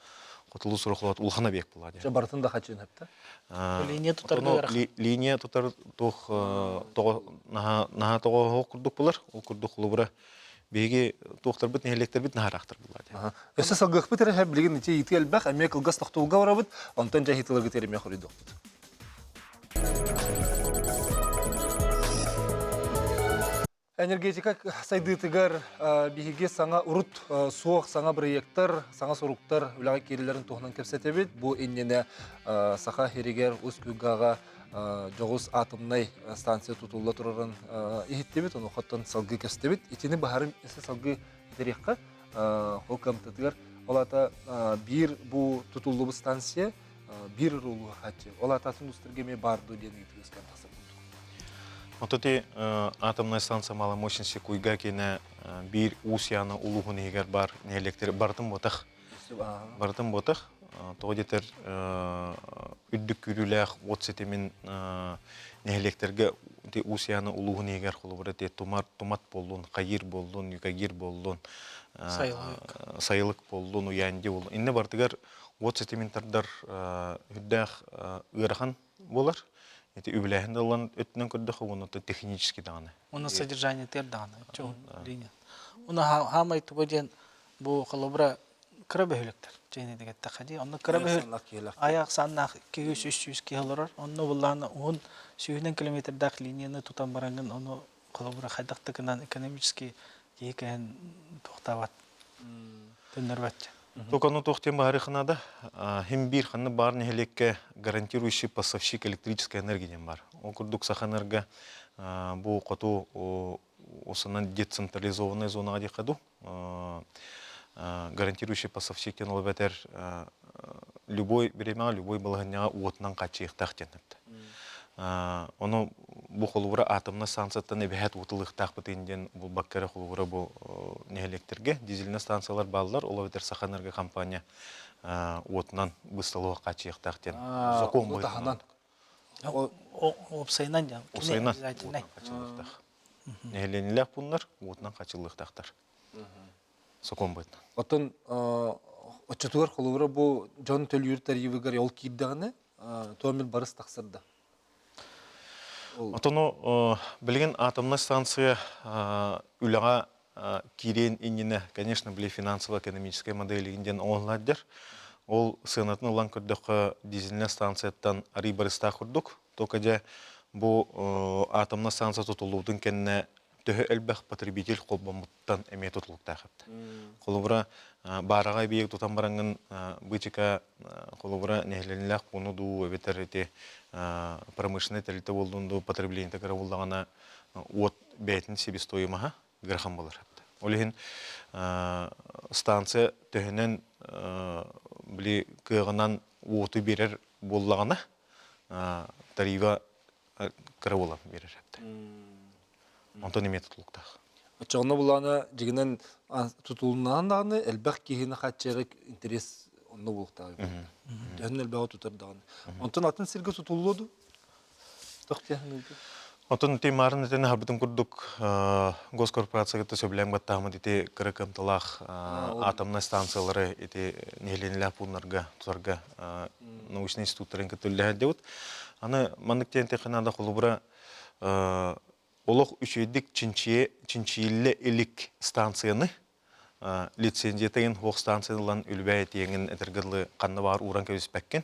хотулуу сурахлаат улахан объект буолла дии. Барытын да хачыын хэпте. Линия тутарга ыарахан. Линия тутар туох тоҕо наһаа тоҕо курдук булар. Ол курдук холобура биһиги туохтарбыт нэһилиэктэрбит наһараахтар булла дии. Өссө салгыахпыт эрэ билигин ити ити элбэх эмиэ кылгас тохтуулга барабыт, онтон дьэ ыйытыыларгыт эмиэ хоруйдуохпут. Энергетика сайдыытыгар биһиги саҥа урут суох саҥа бырайыактар, саҥа соруктар үлэҕэ киирэллэрин туһунан кэпсэтэбит. Бу иннинэ Саха сиригэр Усть-Куйгаҕа дьоҕус атомнай станция тутулла турарын иһиттибит, онуоха салгыы кэпсэтэбит. Итини баһарым салгыы итэриэххэ ол кыамтатыгар ол аата биир бу тутуллубут станция биир уруулуга хааччы. Ол аата атын улуустарга эмиэ баар дуо диэн ыйытыы үөскээн тахсар курдук. Отут атомная станция малой мощности Куйга киэнэ биир Уус Яна улууһун иһигэр баар нэһилиэктэр барытын буотах. Барытын буотах. Тоҕо диэтэр үрдүк күүрүүлээх уот ситимин нэһилиэктэргэ Уус Яна улууһун иһигэр холобура тумар тумат буоллун, хайыр буоллун, юкагир буоллун, сайылык буоллун, уянди буоллун. Инне барытыгар уот ситимин тардар үрдээх ыарахан буолар. Ити үбүлээһин да ылан өттүнэн көрдөххө уонна технически даҕаны. Уонна содержание тер даҕаны линия. Уна хаамай туга диэн бу холобура кыра бөһүөлэктэр чэйнэ эттэххэ дии. Онно кыра бөһүөлэк аяк саннаах 200-300 киһи олорор. Онно буллаана уһун сүүһүнэн километрдаах линияны тутан бараҥын ону холобура хайдах да гынан экономически киһи кэһэн туохтаабат төннөрбөт. Только ону туох диэн баһарыахха наада. Хим биир ханна баар нэһилиэккэ гарантирующий поставщик электрической энергии диэн баар. Ол курдук Сахаэнерго бу хоту осынан децентрализованная зонаҕа диэххэ дуу гарантирующий поставщик диэн ол эбэтэр любой бириэмэҕэ любой балаһыанньаҕа уотунан хааччыйыахтаах диэн эттэ. Ону бу холобура атомнай станцияттан эбэһээт уотулуохтаахпытын диэн булбакка эрэ холобура бу нэһилиэктэргэ дизельнай станциялар бааллар, ол эбэтэр Сахаэнерго компания уотунан бысталыах хааччыйыахтаах диэн закон быһыытынан. Уопсайынан диэн. Уопсайынан уотунан хааччыллыахтаах. Нэһилиэнньэлээх пууннар уотунан хааччыллыахтаахтар. Сокуон быһыытынан. Оттон оччотугар холобура бу дьон төлүүр тарифыгар ол киирдэҕинэ туомил барыс тахсар да? Отону билигин атомнай станция үлэҕэ киириэн иннинэ, конечно, били финансово-экономическай моделигин диэн оҥоһуллар. Ол сыанатын ылан көрдөххө, дизельнай станцияттан арый барыстаах курдук. Только дьэ бу атомнай станция тутуллубутун кэннэ төһө элбэх потребитель холбоммуттан эмиэ тутулуктаах эбит. Холобура, баараҕай эбийиэк тутан бараҥҥын быычыка холобура нэһилиэнньэлээх пууну дуу эбэтэр ити промышленнай тэрилтэ буоллун дуу потреблениета кыра буоллаҕына уот бэйэтин себестоимоһа ыарахан буолар. Ол иһин станция төһөнөн били кыаҕынан уоту биэрэр буоллаҕына тарифа кыра буолан биэрэр эбит. Онтон эмиэ тутулуктаах. Оччоҕуна булаана дьигинэн тутулуннаан даҕаны элбэх киһини хааччыйарга интерес онно буолуохтаах. Төһөн элбэҕи тутар даҕаны. Онтон атын сиргэ тутуллуо дуу? Туох диэхин Отон ити маарын этэн аһарбытым курдук госкорпорация кытта сөбүлээн баттааммыт ити кыра кыамталаах атомнай станциялары ити нэһилиэнньэлээх пууннарга тутарга научнай институттарын кытта үлэлэһэр Аны маннык диэн этиэххэ наада холобура олох үчүгэйдик чинчийиллэ илик станцияны. Лицензията ин хуох станцияны ылан үлүбэ этиэҥин этэргэ дылы ханна баар ууран кэбиспэккин.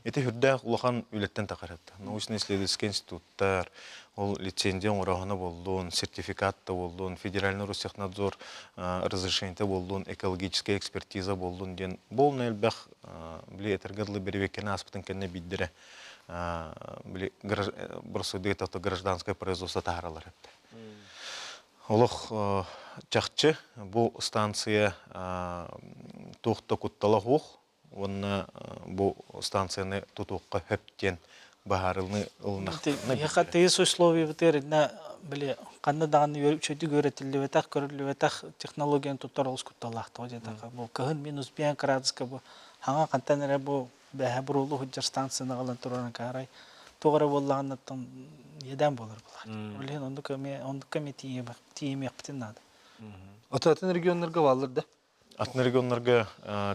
Ити хүрдээх улахан үлэттэн тахар Научно-исследовательскай институттар, ол лицензия оҥорооһуна буоллун, сертификат да буоллун, федеральный Ростехнадзор разрешениета буоллун, экологическая экспертиза буоллун диэн буолна элбэх били этэргэ дылы бэрэбиэркэни ааспытын кэннэ биирдэрэ били бырасыдыата гражданское производство таһааралар эбит. Олох чахчы бу станция туох да куттала суох уонна бу станцияны тутуохха сөп диэн быһаарылны ылынахтарына Биһиэхэ тыйыс условиябытыгар иннэ били ханна даҕаны үчүгэйдик үөрэтиллибэтэх, көрүллүбэтэх технологияны туттар олус кутталлаах тоҕо диэтэххэ бу кыһын минус 5 градуска бу хаҥа хантан эрэ бу бэһэ буруолу сылдьар станцияны аҕалан турарын каарай туох эрэ буоллаҕынаттан иэдээн буолар буолар. Ол иһин оннук эмиэ оннукка эмиэ тиийимиэхпитин наада. Атын регионнарга бааллар да? Атын регионнарга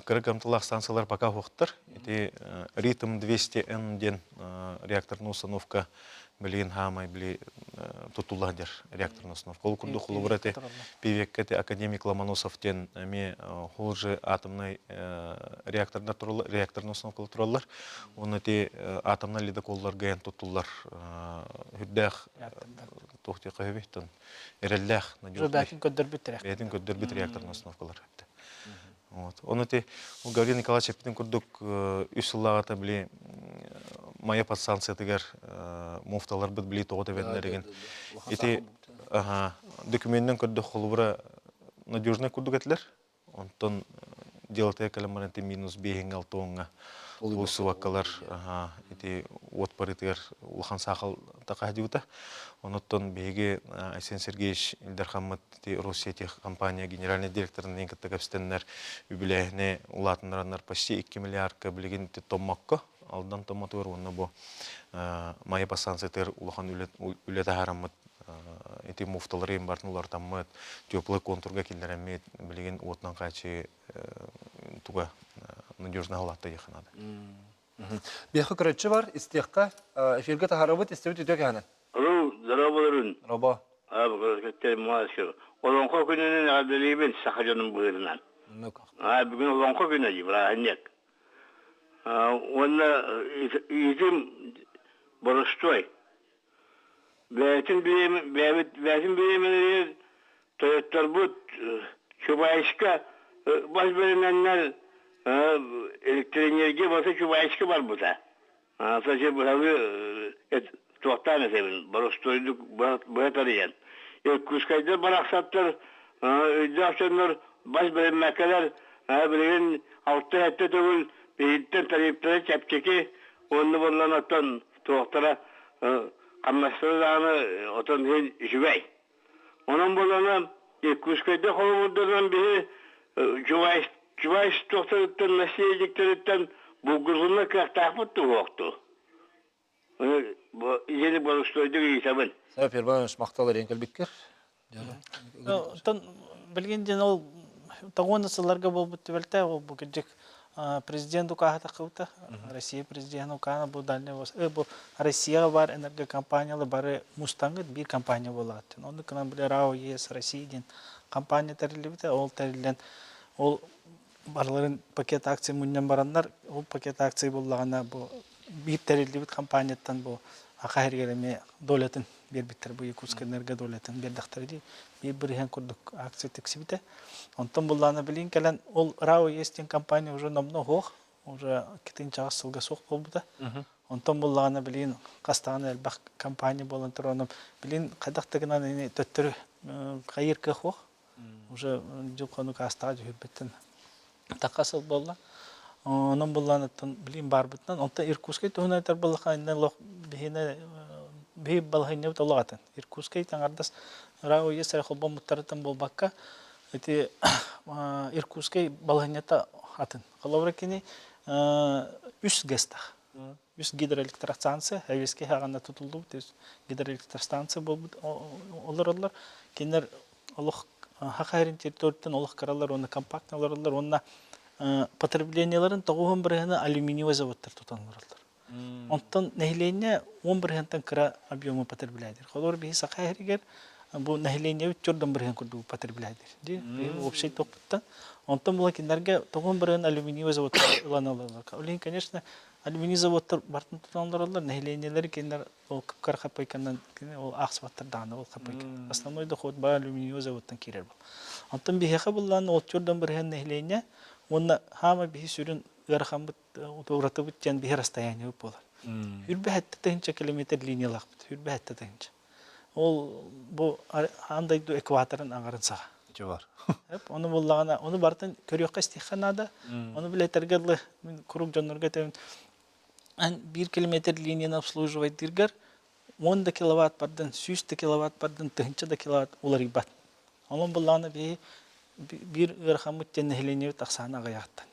кыра кыамталаах станциялар пока суохтар. Ити Ритм 200Н диэн реакторная установка билигин хаамай били тутулла сылдьар реакторная установка. Ол курдук холобура ити Пивекка ити академик Ломоносов диэн эмиэ ол же атомнай реактордар тураллар, реакторная установкалар тураллар. Уонна ити атомнай ледоколларга тутуллар үрдээх туох диэххэ сөбүй эрэллээх, надежный. Бээтин көрдөрбүт реактор. Бэйэтин көрдөрбүт реакторная установкалар. Вот. Оны ти Гаврил Николаевич эппитин курдук үс сыллааҕыта били Майа подстанциятыгар муфталарбыт били тоҕо тэбэннэригин ити документынан көрдөх холобура надежный курдук этилэр. Онтон делатыга кэлэн баран ити минус биэһиҥҥэ алтуоҥҥа субаккалар ити уот барытыгар улахан саахал тахаһдьыбыта. Онуттан биһиги Айсен Сергеевич Илдархаммыт ити Россетех компания генеральный директорын кытта кэпсэтэннэр үбүлээһини улаатыннараннар почти 2 миллиардка билигин ити томмокко Алдан Томмотугар уонна бу Майа подстанциятыгар улахан үлэ таһаараммыт ити муфталары барытын уларытаммыт, теплый контурга киллэрэммит, билигин уотунан хааччыы туга надежно халаатта диэххэ наада. Биэхэ көрөччү бар, истиэххэ, эфиргэ таһаарабыт, истибит үтүө кэһэнэн. Алло, здорово, Робо. Олоҥхо күнүнэн эҕэрдэлиибин саха дьонун быһыытынан. Бүгүн олоҥхо күнэ дии, бырааһынньык. Уонна ыытым боростуой. Бэйэтин бэйэтин бириэмэлэригэр тойотторбут Чубайска бас бэринэннэр электроэнергия барыта Чубайска барбыта. Сочи быһалыы туохтаан этэбин, боростуойдук быһа тарыйан. Иркутскайдар барахсаттар өйдөөх дьоннор бас бэриммэккэлэр билигин алта-сэттэ төгүл биһиттэн тарифтара чэпчэки уонна буоллан оттон туохтара хамнастара даҕаны отон иһин үчүгэй. Онон буоллаҕына Иркутскайда холобурданан биһи Чубайс Чубайс туохтарыттан наследниктериттэн булгутулла кыахтаахпыт туһуохту. Ийэни боростуойдук ыйытабын. Сәп Иванович махтал эрен кэлбиккэр. Оттон билигин диэн ол тоҕуон сылларга буолбут түбэлтэ ол бу кырдьык президент укааһа таххыбыта. Россия президенин укаана бу Дальний бу Россияҕа баар энергокомпаниялар бары мустаҥҥыт биир компания буолаҕыт. Оннук гынан били РАО ЕС Россия диэн компания тэриллибитэ. Ол тэриллэн ол барыларын пакет акций мунньан бараннар ол пакет акций буллаҕына бу биир тэриллибит компанияттан бу аха иһигэр эмиэ долятын биэрбиттэр бу Якутская энерго долятын биэрдэхтэрэ дии биир бырыһыан курдук акция тиксибитэ онтон буллаана билигин кэлэн ол РАО ЕС диэн компания уже номно суох уже китин чаҕыс сылга суох буолбута онтон буллаҕына билигин хастаҕына элбэх компания буолан туран билигин хайдах да гынан ини төттөрү хайыыр кыах суох уже дьыл хонук аастаҕа дьүһүйбүттэн тахха сыл буолла. Онон булланыттан билим барбытынан, онтон Иркутскай туһунан этэр буоллахха, иннэ олох биһиэнэ биһи балаһыанньабыт олох атын. Иркутскай таҥардас РАО ЕС холбоммуттарыттан буолбакка, ити Иркутскай балаһыанньата атын. Холобура кини үс ГЭСтах. Үс гидроэлектростанция, Эвеске хаҕана тутуллубут үс гидроэлектростанция буолбут олороллор. Кинилэр олох Хахайрын территорияттан олох кыралар уонна компактно олороллор уонна потреблениеларын 90 бырыһыаны алюминиевай заводтар тутан олороллор. Онтон нэһилиэнньэ 10 бырыһыантан кыра объему потребляет. Холобур, биһи Саха сиригэр Бу нэһилиэнньэбит чордон бырыһын курдук потребляйдыр. Ди общий топпуттан. Онтон була кинилэргэ тоҕун бырыһын алюминиевый заводтар ылан ылаллар. Ол иһин, конечно, алюминий заводтар бартын тутан олороллор, нэһилиэнньэлэри кинилэр ол кыпкар хапайканан ол аахсыбаттар даҕаны ол хапайка. Основной доход баар алюминиевый заводтан киирэр был. Онтон биһиэхэ буллаан ол чордон бырыһын нэһилиэнньэ уонна хаама биһи сүрүн ыарахаммыт уратыбыт диэн биһи расстояниебыт буолар. Хүрбэһэтте тыһынча километр линиялаахпыт. Хүрбэһэтте тыһынча. Ол бу аан дойду экваторын аҥарын саҕа. Ити бар. Ону буллаҕына, ону барытын көрүөххэ-истиэххэ наада. Ону билэтэргэ дылы мин куруук дьоннорго этэбин, эн биир километр линияны обслуживайдыыргар 10 да киловатт бардын, 100 да киловатт бардын, тыһыынча да киловатт уларыйбат. Онон буллаҕына биһи биир ыарахаммыт диэн нэһилиэнньэбит ахсаана аҕыйахтан.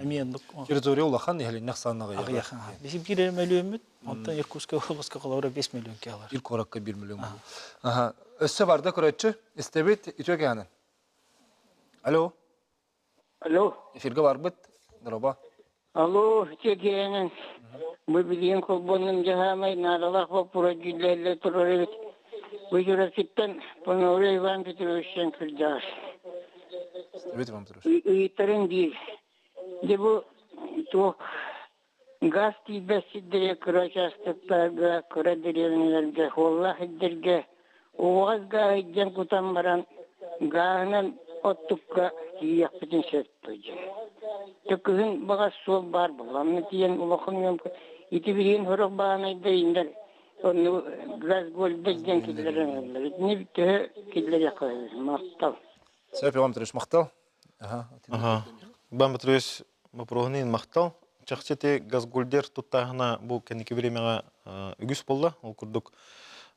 Эмиэ оннук. Территория улахан, нэһилиэнньэ ахсаана аҕыйах. Аҕыйах. Биһи биир эрэ мөлүөммүт, онтон Иркутскай областка холобура 5 миллион киһи алар. Ир куоракка 1 миллион буолуо. Аха. Өссө барда көрөөччү, истэбит, үтүө кэһэнэн. Алло. Алло. Эфиргэ барбыт. Дороба. Алло, үтүө киэһэнэн. Бу билигин холбоннум дьаһаамай наадалаах боппуруос дьүүллэһиллэ турар эбит. Бу Чурапчыттан Пономарев Иван Петровичтан кырдьаҕас. Истэбит Иван Петрович. Ыйыттарын биир. Дьэ бу туох Газ тиийбэт сирдэригэр кыра учаастактарга, кыра дэриэбинэлэргэ, суоллаах сирдэргэ уоҕас гааһы илдьэн кутан баран, гааһынан оттукка тиийиэхпитин сөп диэн. Дьэ кыһын баҕас суол баар буолла. Онно тиийэн улахан дьон ити билигин сорох баанайдар иннэр онну газ гольдер диэн киллэрэн ыллар. Итини төһө киллэриэххэ махтал. Сөп, Иван Петрович, махтал. Аха. Аха. Иван Петрович, Боппуруоһун иһин махтал. Чахчы ити Газгольдер туттааһына бу кэнники бириэмэҕэ үгүс буолла. Ол курдук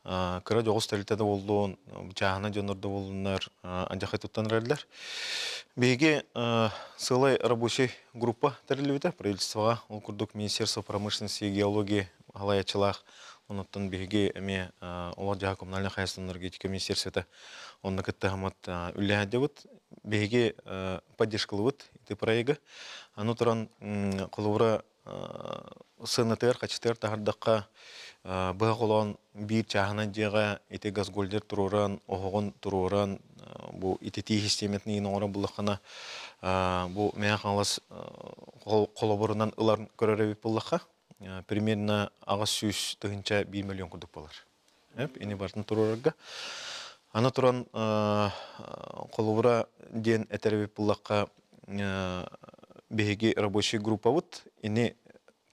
кыра дьоҕус тэрилтэ да буоллун, чааһынай дьоннор да буоллуннар алдьархай туттан эрэллэр. Биһиги сыалай рабочай группа тэриллибитэ правительствоҕа. Ол курдук Министерство промышленности и геологии салайааччылаах. Онуттан биһиги эмиэ олох-дьаһах коммунальнай хаһаайыстыба энергетика министерствота онно кыттыһаммыт үлэлэһэрдибит. Биһиги поддержкалыбыт ити проегы. Аны туран холобура сыанатыгар, хачытыгар таһардахха быһа холоон биир чааһынан дьиэҕэ ити газгольдер туруоран, оһоҕун туруоран, бу ититии систиэмэтин иин оҥорон буллаххына, бу Мэҥэ Хаҥалас холобурунан ылар көрөр эбит буллахха, примерно 800 тыһыынча 1 миллион курдук буолар. Ини барытын туруорарга. Аны туран холобура диэн этэр эбит буллахха биһиги рабочий группабыт ини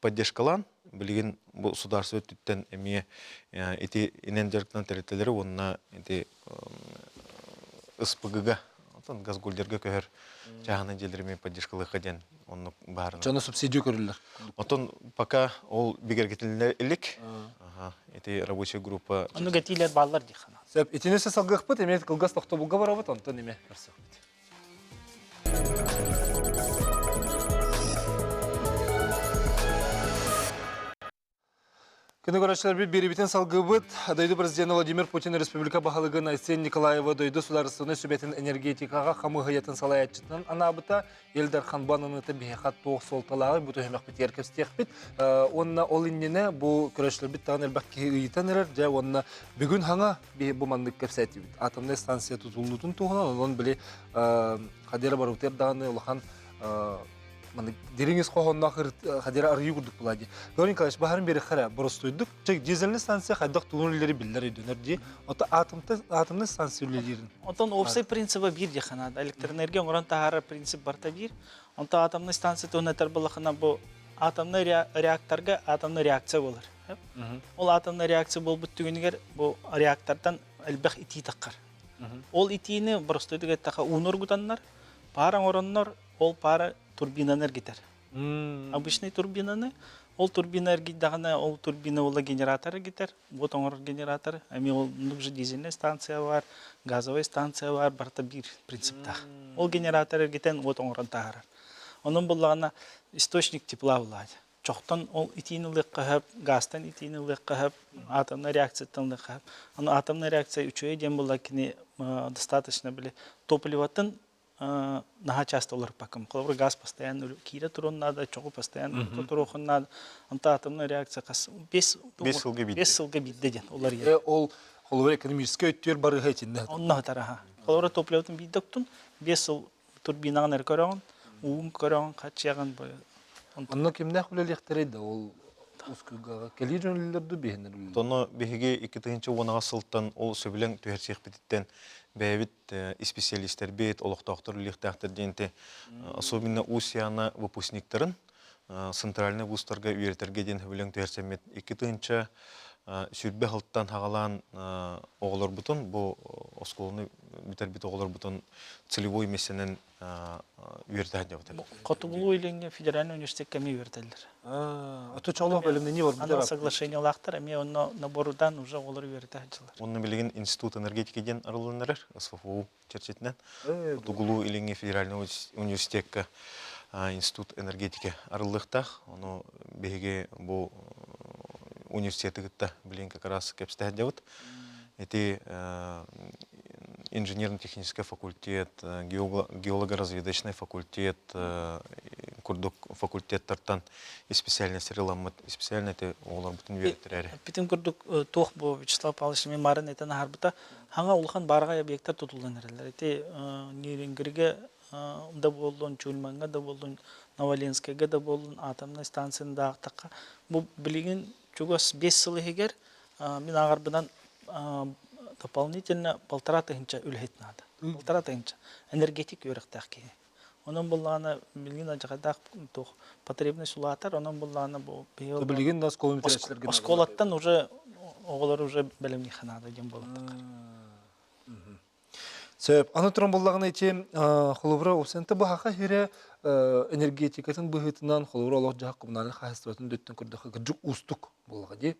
поддержкалаан билигин бу государство өттүттэн эмиэ ити инэн дьарыктанар тэрилтэлэри уонна ити СПГ-га Оттон газгольдерга көһөр чааһынай дьиэлэри эмиэ поддержкалыахха диэн оннук баарына. Дьоно субсидия көрүллэр. Оттон пока ол бигэргэтиллэ илик. Ити рабочая группа. Ону гэтиилэр бааллар дии хана. Сөп. Итини салгыахпыт, эмиэ кылгас тохтобулга барабыт, онтон эмиэ көрсөхпүт. Күнү көрөөччүлэрбит биэрибитин салгыыбыт. Дойду президенэ Владимир Путин республика баһылыгын Айсен Николаевы дойду судаарыстыбаннай сүбэтин энергетикаҕа хамыыһыйатын салайааччытынан анаабыта. Ил Дархан бу ананыыта биһиэхэ туох суолталааҕый бу түһүмэхпитигэр кэпсэтиэхпит. Уонна ол иннинэ бу көрөөччүлэрбит даҕаны элбэх киһи ыйытан эрэр. Дьэ уонна бүгүн хаҥа биһи бу маннык кэпсээтибит. Атомнай станция тутуллуутун туһунан онон били Хадера барыбытыгар даҕаны улахан маннык дириҥ ис хоһоонноох хадера арыйыы курдук буолаа дии. Гаврил Николаевич баһарын биэрэххэ эрэ боростуойдук дизельный станция хайдах тугун үлэлэри биллэр өйдөнөр дии. Ото атомный станция үлэлиирин. Онтон уопсай принциба биир диэххэ наада. Электроэнергия оҥорон таһаарар принцип барыта биир. Онтон атомный станция туһунан этэр буоллаххына бу атомный реакторга атомный реакция буолар. Ол атомный реакция буолбут түгэнигэр бу реактортан элбэх итии таххар. Ол итиини боростуойдук эттэххэ ууну оргутаннар, паар оҥороннор ол паара турбинаны эргитэр. Обычный турбинаны, ол турбина эргийдэҕинэ, ол турбина уола генератор эргитэр, вот оҥорор генератор, эмиэ ол же дизельная станция бар, газовая станция бар, барыта биир принциптаах. Ол генератор эргитэн уот оҥорон таһаарар. Онон буллаҕына источник тепла булаат. Чохтон ол итиини ылыахха сөп, газтан итиини ылыахха сөп, атомнай реакцияттан ылыахха сөп. Аны атомнай реакция үчүгэй диэн буолла кини достаточно били топливотын наһаа часто уларыппаккын. Холобур, газ постоянно киирэ туруон наада, чоҕу постоянно туруохун наада. Онто атомнай реакция хас 5 сылга биирдэ. 5 сылга биирдэ диэн уларыйар. Ол Холобур экономическай өттүгэр барыһа итиннэ. Онно сытар аха. Холобура топливотын биирдэ оттун, 5 сыл турбинаҕын эрэ көрөҕүн, уугун көрөҕүн, хаччыаҕын. Онно кимнээх үлэлиэхтэрэй да ол Ускуйгаҕа кэлии дьон үлэлэр дуу биһиннэр үлэлэр? Тоно биһиги 2010 сылтан ол сөбүлэҥ түһэрсиэхпититтэн бэйэбит исписэлиистэрбит, олохтоохтор үлэлиэхтээхтэр диэн особенно УСИАна выпускниктарын центральный вузтарга үөрэтэргэ диэн сөбүлэҥ түһэрсэммит 2020 сылтан хаҕалаан оҕолорбутун бу оскуоланы бүтэрбит оҕолорбутун целевой миссиянан үөрэтэ сылдьабыт. Хотугулуу Илиҥҥи федеральный университекка эмиэ үөрэтэллэр. Отуччалаах бэлэмнэнии бар Анал соглашениелаахтар эмиэ онно наборудан уже оҕолору үөрэтэ сылдьаллар. Онно билигин Институт энергетики диэн арыллан эрэр СФУ чэрчитинэн. Хотугулуу Илиҥҥи федеральный университекка Институт энергетики арыллыахтаах. Ону биһиги бу университеты кытта билигин как раз кэпсэтэ сылдьабыт. Ити инженерно-технический факультет, геолого-разведочный факультет курдук факультеттартан специальностьтары ыламмыт, специально эти оҕолорбутун үөрэттэрээри. Бүтүн курдук туох бу Вячеслав Павлович мен марын этэн аһарбыта хаҥа улахан баарҕай объектар тутуллан эрэллэр. Ити Нерюнгригэ да буоллун, Чульмаҥҥа да буоллун, Новоленскайга да буоллун атомнай станцияны да аахтахха бу билигин чугас 5 сыл иһигэр мин ааҕарбынан дополнительно 1500 үлэһит наада. 1500 энергетик үөрэхтээх киһи. Онон буллаҕына билигин алдьархайдаах туох потребность улаатар, онон буллаҕына бу биһиги билигин да оскуола оскуолаттан уже оҕолор уже бэлэмниэххэ наада диэн буолаттахха. Сөп. Аны туран буллаҕына ити холобура Усента баһаха хире энергетикатын быһыытынан холобура олох-дьаһах коммунальнай хаһаайыстыбатын дөттөн көрдөххө кырдьык уустук буоллаҕа дии.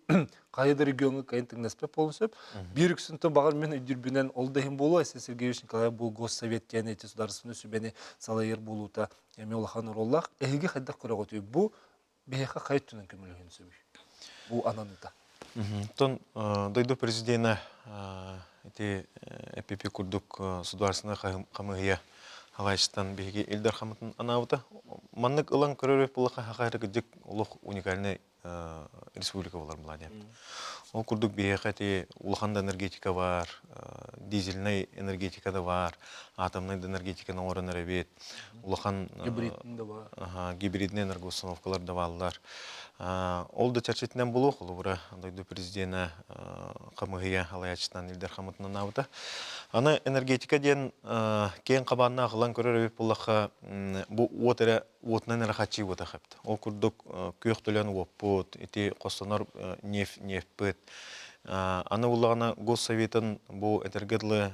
Хайа да региоҥҥа кайын тыҥнаспат буолуон сөп. Биир үксүн баҕар мин өйдүүрбүнэн ол да иһин буолуо Айсен Сергеевич Николаев бу госсовет диэн эти судаарыстыбаннай сүбэни салайар буолуута эмиэ улахан оруоллаах. Эһиги хайдах көрөҕүтүй? Бу биһиэхэ хайа өттүнэн көмөлөһүөн сөбүй? Бу ананыта. Оттон дойду президенэ ити ЭПП курдук судаарыстыбаннай хамыыһыйа хаһаайыстан биһиги Ил Дархаммытын анаабыта. Маннык ылан көрөр буоллахха хаха кырдьык олох уникальный республика болар була диэн. Ол курдук биһиэхэ ити улахан да энергетика бар, дизельнай энергетика да бар, атомнай да энергетиканы оҥорон эрэбит, улахан гибридный энергоустановкалар да бааллар. Ол да чэрчитинэн булуо, холобура, дойду президенэ хамыһыйа алаяччытынан Илдар Хамытынан аабыта. Аны энергетика диэн киэҥ хабааннаах ылан көрөр эбит буоллахха, бу уот эрэ уотунан эрэ хаччыы буотах эбит. Ол курдук күөх төлөн уоппут, ити хостонор нефть нефпыт. Аны буллаҕына Госсоветын бу этэргэ дылы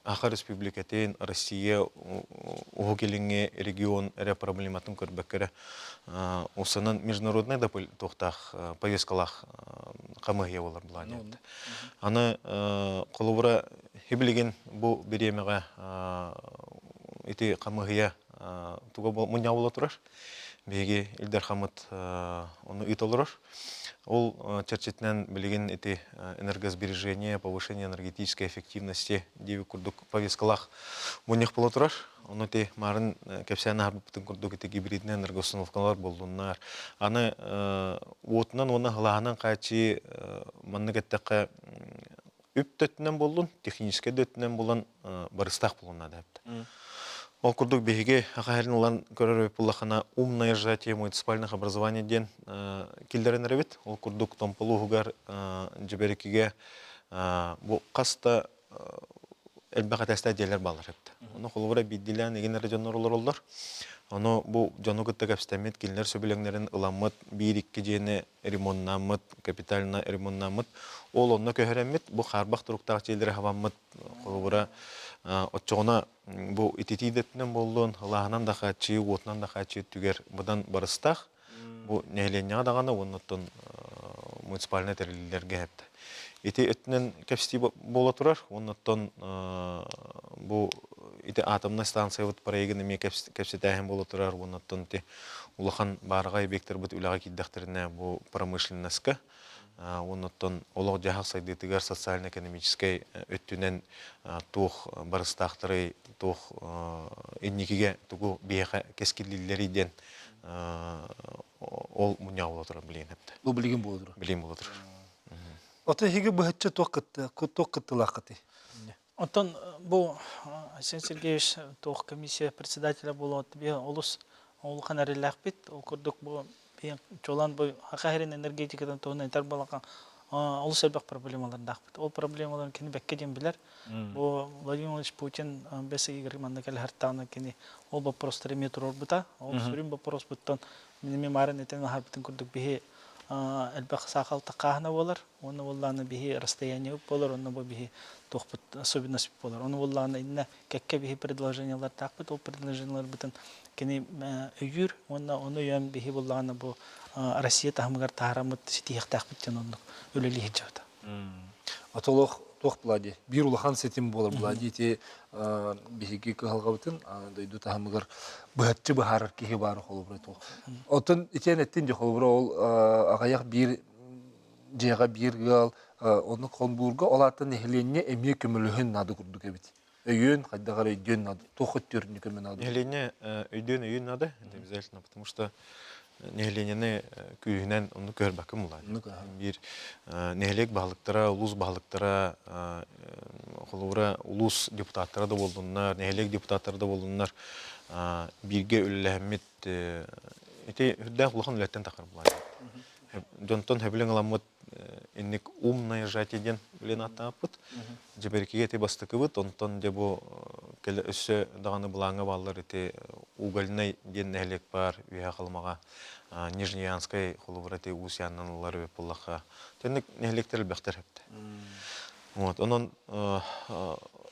Аха Республикатын, Россия Уһук Илиҥҥи регион эрэ проблематын көрбөккө эрэ усанан международнай да туохтаах повесткалаах хамыыһыйа буолар былаан диэбит. Аны холобура хибилигин бу бириэмэҕэ ити хамыыһыйа туга мунньаҕа буола турар. Биһиги Ил Дархаммыт ону ыыта олорор. Ол чэрчитинэн билигин ити энергосбережение, повышение энергетической эффективности диэбит курдук повесткалаах мунньах буола турар. Ону ити марын кэпсээн аһарбыппытын курдук ити гибриднэй энергоустановкалар буоллуннар. Аны уотунан уонна сылааһынан хааччыы маннык эттэххэ үп да өттүнэн буоллун, техническэй да өттүнэн буолан барыстаах буолуон наада эбит. Ол курдук биһиги хаһарын ылан көрөр буоллахына умное сжатие муниципальных образований диэн киллэрэн эрэбит. Ол курдук Томполууһугар Дьэбэрикигэ бу хас да элбэх этээстээх дьиэлэр бааллар эбит. Ону холобура биирдиилээн игин эрэ дьоннор олороллор. Ону бу дьону кытта кэпсэтэммит, кинилэр сөбүлэҥнэрин ыламмыт, биир-икки дьиэни ремоннаммыт, капитально ремоннаммыт. Ол онно көһөрөммүт, бу хаарбах туруктаах дьиэлэри хабаммыт, холобура, оччоҕуна бу ититии да өттүнэн буоллун, ылааһынан да хааччыйыы, уотунан да хааччыйыы өттүгэр быдан барыстаах. Бу нэһилиэнньэҕэ даҕаны уонна оттон муниципальнай тэриллиилэргэ эптэ. Ити өттүнэн кэпсэтии буола турар. Уонна оттон бу ити атомнай станциябыт проегын эмиэ кэпсэтээһин буола турар. Уонна оттон ити улахан баараҕай объектарбыт үлэҕэ киирдэхтэринэ бу промышленноска уонна оттон олох-дьаһах сайдыытыгар социально-экономическай өттүнэн туох барыстаахтарый, туох инникигэ тугу биһиэхэ кэскиллииллэрий диэн ол мунньаҕа буола турар билигин эптэ. Бу билигин буола турар. Билигин буола турар. Ото эһиги быһаччы туох кытты туох кыттылааххытый? Оттон бу Айсен Сергеевич туох комиссия председателя буолуот би олус улахан эрэллээхпит. Ол курдук бу чуолаан бу Саха сирин энергетикатын туһунан этэр буоллахха олус элбэх проблемалардаахпыт. Ол проблемаларын кини бэккэ диэн билэр. Бу Владимир Владимирович Путин бэс ыйыгар манна кэлэ кини ол боппуруостары эмиэ туруорбута. Ол сүрүн боппуруоспуттан мин эмиэ маарын этэн аһарбытын курдук биһи элбэх саахал такааһына буолар. Уонна буоллаҕына биһи расстояниебыт буолар, онно бу биһи туохпут особенность буолар. Ону буоллаҕына иннэ кэккэ биһи предложениелардаахпыт, ол предложениеларбытын кини өйүүр уонна ону өйөөн биһи буоллаҕына бу Россия таһымыгар таһаараммыт ситиһиэхтээхпит диэн оннук үлэлии сылдьабыт. Отолох туох була дии биир улахан ситим буолар була дии ити биһиги кыһалҕабытын дойду таһымыгар быһаччы быһаарар киһи баар холобура туох. Оттон итиэн эттин дии холобура ол аҕыйах биир дьиэҕэ биир ыал оннук холбуурга ол аата нэһилиэнньэ эмиэ көмөлөһөн наада курдук эбит. Өйүөн хайдах эрэ өйдүөн наада. Туох өттүөрүнү көмө наада? Нэһилиэнньэ өйдүөн өйүөн наада, это обязательно, потому что нэһилиэнньэни күүһүнэн оннук көһөрбөккө мулаат. Биир нэһилиэк баһылыктара, улуус баһылыктара, холобура улуус депутаттара да буоллуннар, нэһилиэк депутаттара да буоллуннар бииргэ үлэлэһэммит ити үрдээх улахан үлэттэн тахар булаат. Дьонтон сөбүлэҥ ыламмыт инник умное сжатие диэн билэн ааттаабыппыт. Дьэбэрикигэ ити бастакыбыт, онтон дьэ бу кэлэ өссө даҕаны былааҥҥа бааллар ити угольнай диэн нэһилиэк баар Үөһээ Халымаҕа Нижнеянскай холобура ити Уус-Яннан ылар эбит буоллахха. Тэнник нэһилиэктэр элбэхтэр эбит. Вот, онон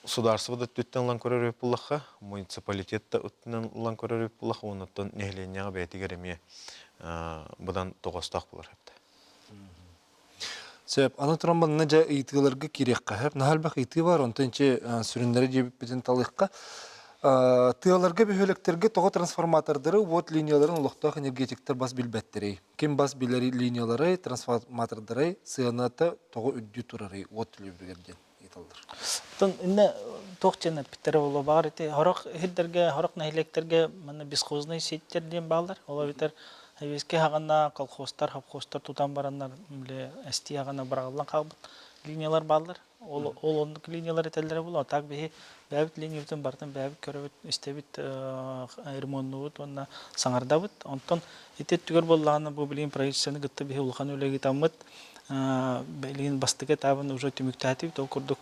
судаарыстыба да өттүттэн ылан көрөр эбит буоллахха, муниципалитет да өттүнэн ылан көрөр эбит буоллахха, оннуттан нэһилиэнньэҕэ бэйэтигэр эмиэ быдан тоҕоостоох буолар эбит. Сөп. Аны туран манна дьэ ыйытыыларга киириэххэ сөп. Наһаа элбэх ыйытыы бар, онтон ичи сүрүннэри диэбиппитин талыахха. Тыаларга, бөһүөлэктэргэ тоҕо трансформатордары, уот линияларын олохтоох энергетиктэр бас билбэттэрий? Ким бас билэр линиялары, трансформатордары сыаната тоҕо үрдүү турарый уот төлөбүрүгэр диэн ыйыталлар. Оттон иннэ туох диэн эппиттэрэ буолуо баҕар ити сорох сирдэргэ, сорох нэһилиэктэргэ манна бесхозный сеттэр диэн бааллар. Ол эбэтэр Сэбиэскэй саҕана колхозтар, совхозтар тутан бараннар били эстии саҕана быраҕыллан хаалбыт линиялар бааллар. Ол, ол оннук линиялар этэллэрэ буолуо. Так биһи бэйэбит линиябытын барытын бэйэбит көрөбүт, истэбит, ремоннуубут уонна саҥардабыт. Онтон ити өттүгэр буоллаҕына бу билигин правительствоны кытта биһи улахан үлэ ыытаммыт, билигин бастакы этабын уже түмүктээтибит. Ол курдук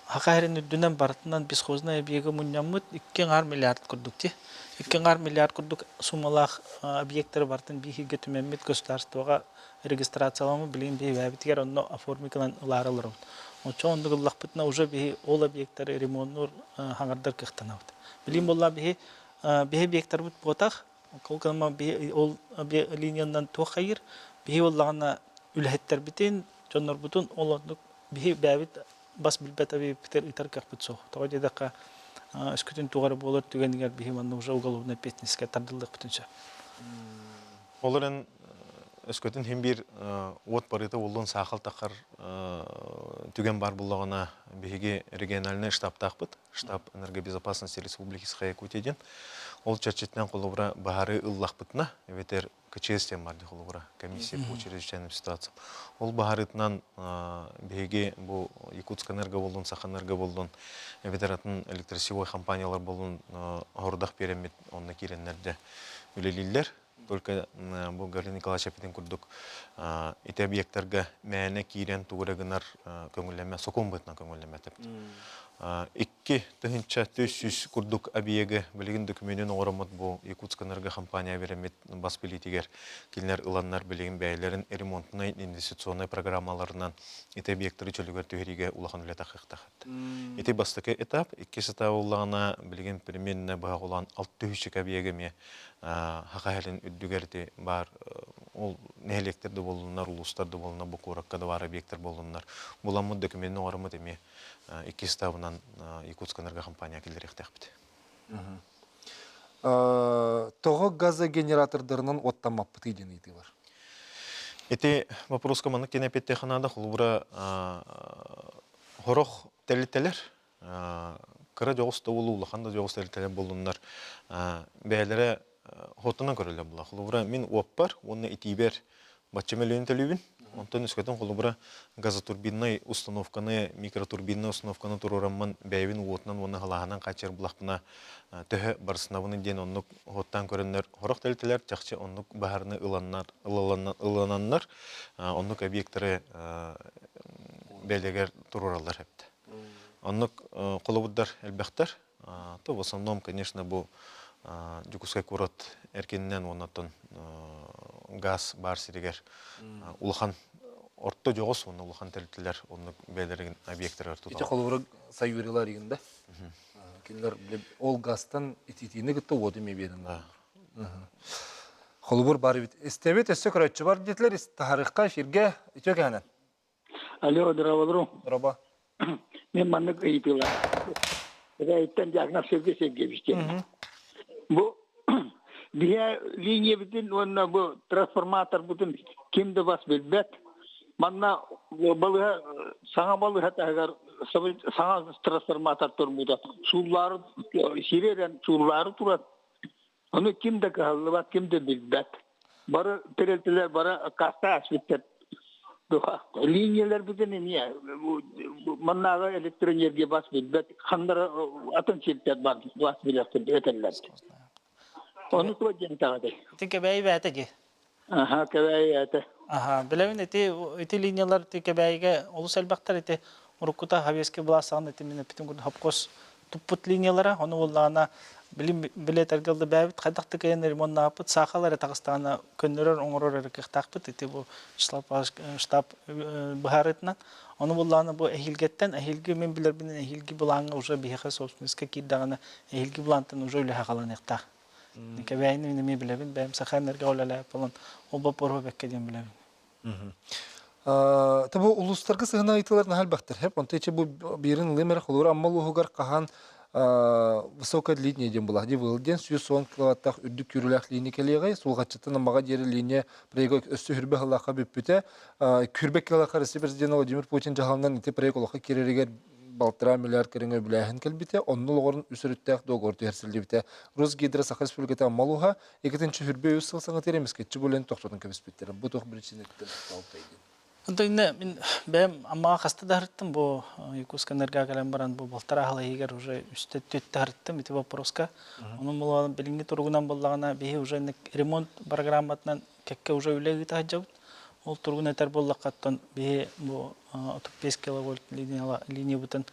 Саха сирин үрдүнэн барытынан бесхознай объегы мунньаммыт 2,5 миллиард курдук дии. 2,5 миллиард курдук суммалаах объектары барытын биир түмэммит государствоҕа регистрацияламмыт билигин биһи онно оформиканан ылаары олоробут. Оччоҕо оннук ыллахпытына уже биһи ол объектары ремоннуур хаҥардар кыахтанабыт. Билигин буоллаҕа биһи биһи объектарбыт буотах, ол гынан биһи ол линиянан туох хайыыр, биһи буоллаҕына үлэһиттэрбитин, дьоннорбутун ол оннук биһи бэйэбит бас билбэт объектар ыытар кыахпыт суох. Тоҕо диэтэххэ, өскөтүн туох эрэ буолар түгэнигэр биһи манна уже уголовнай ответственностька тардыллыахпытын сөп. Ол эрэн өскөтүн син биир уот барыыта буоллун саахал таххар түгэн баар буоллаҕына биһиги региональнай штабтаахпыт штаб энергобезопасности Республики Саха-Якутия диэн ол чэрчитинэн холобура баһаары ыллахпытына эбэтэр КЧС диэн бар дии холобура комиссия по чрезвычайным ситуациям ол баһарыытынан биһиги бу Якутскэнерго буоллун Сахаэнерго буоллун эбэтэр атын электросетевой компаниялар буоллун хордах биэрэммит онно киирэннэр үлэлииллэр только бу Галина Николаевич эппитин курдук ити объектарга мээнэ киирэн тугу эрэ гынар көҥүллэммэт сокуон быһыытынан көҥүллэммэт эбит 2400 курдук объегы билигин докумуонун оҥороммут бу Якутскэнерго компания биэрэммит бас билиитигэр кинилэр ыланнар билигин бэйэлэрин ремонтнай инвестиционнай программаларынан ити объектары чөлүгэр түһэриигэ улахан үлэ тахыахтаах Ити бастакы этап, иккис этап буоллаҕына билигин примерно быһа 600 объега эмиэ Саха сирин үрдүгэр ити баар ол нэһилиэктэр да буоллуннар, улуустар да буоллуннар, бу куоракка да баар объектар буоллуннар буламмыт документын оҥороммут эмиэ иккис этабынан Якутскэнерго компания киллэриэхтээхпит. Тоҕо газогенератордарынан уоттаммаппытый диэн ыйытыы бар. Ити вопроска маннык диэн эппиэттиэххэ наада. Холобура, сорох тэрилтэлэр кыра дьоҕус да буолуу, улахан да дьоҕус тэрилтэлэр буоллуннар бэйэлэрэ хотунан көрөллөр буолла. Холобура, мин уоппар уонна итиибэр бачча мөлүйүөн төлүүбүн. Онтон өскөтүн холобура газотурбиннай установканы, микротурбиннай установканы туруораммын бэйэбин уотунан уонна халааһынан хааччыйар булахпына төһө барсынабын диэн оннук уоттаан көрөннөр сорох тэрилтэлэр чахчы оннук баһарны ыланнар ылананнар оннук объектары бэйэлэригэр туруораллар эбит. Оннук холобурдар элбэхтэр. То в основном, конечно, бу Дьокуускай куорат эркининэн уонна газ баар сиригэр улахан орто дьоҕус уонна улахан тэрилтэлэр оннук бэйэлэрин объектарыгар Ити туталлар. холобура Саюрилар игин да. Кинилэр ол газтан ититиини кытта уоту эмиэ биэрэн Холобур бар эбит. Истэбит өссө көрөөччү бар диэтилэр таһарыхха эфиргэ үтүө кэһэнэн. Алло, здраводру. Роба. Мен маннык ыйытыылар. Эбээттэн диагноз Сергей Сергеевич диэн. Бу биһэ линиябытын уонна бу трансформаторбытын ким да бас билбэт. Манна балыһа саҥа балыһа таһыгар саҥа трансформатор турбута. Сууллаары сиререн сууллаары турар. Ону ким да кыһаллыбат, ким да билбэт. Бары тэрилтэлэр бары аккаастаах аспыттар. Линияларбытын эмиэ маннааҕы электроэнергия бас билбэт, ханнара атын сиртэн бар бас билэр этэллэр. Ону туох диэн таҕадай? Ити кэбээйи бээтэ дии. Аха, кэбээйи бээтэ. Аха, билэбин ити ити линиялар ити кэбээйигэ олус элбэхтэр ити уруккута Советский былаас саҕана ити мин эппитим курдук хопкос туппут линиялара ону буоллаҕына билим билэтэргэ ылды бээбит хайдах да кыайан ремоннааппыт саахал эрэ таҕыстаҕына көннөрөр оҥорор эрэ кыахтаахпыт ити бу штаб штаб быһаарыытынан ону буоллаҕына бу эһиилгэттэн эһиилги мин билэрбинэн эһиилги былааҥҥа уже биһиэхэ собственностька киирдэҕинэ эһиилги былаантан уже үлэһэ халаныахтаах Кэбээйини мин эмиэ билэбин бэйэм Саха энерго үлэлээбит буолан ол боппуруоһу бэккэ диэн билэбин. Та бу улуустарга сыһына ыйытыылар наһаа элбэхтэр. Хеп, онто ичи бу биирин ылыым эрэ холуур Амма улууһугар хаһан высокая линия диэн була. Ди был диэн 110 киловаттаах үрдүк күүрүүлээх линия кэлиэҕэй. Сулҕаччыттан Аммаҕа диэри линия проекта өссө хүрбэ сыллаахха бүппүтэ. Күрбэ килолаахха Россия президена Владимир Путин дьаһалынан ити проект олоххо киирэригэр балтараа миллиард кэриҥэ үбүлээһин кэлбитэ, онно олоҕорун үс өрүттээх договор түһэрсиллибитэ. Росгидро Саха Республиката Амма улууһа иккитинчи хүрбэ үс сыл саҥатыгар эмискэччи булан тохтотон кэбиспиттэрэ. Бу туох биричиинэттэн тохтообутай диэн. Онтон иннэ мин бэйэм Аммаҕа хаста да аһарыттым бу Якутск энерго кэлэн баран бу балтараа сыл иһигэр уже үстэ түөттэ аһарыттым ити вопроска. Онон буолан билиҥҥи туругунан буоллаҕына биһи уже ремонт программатынан кэккэ уже үлэ ыыта сылдьабыт. Ол туругун этэр буоллахха, оттон биһи бу 35 киловольт линиябытын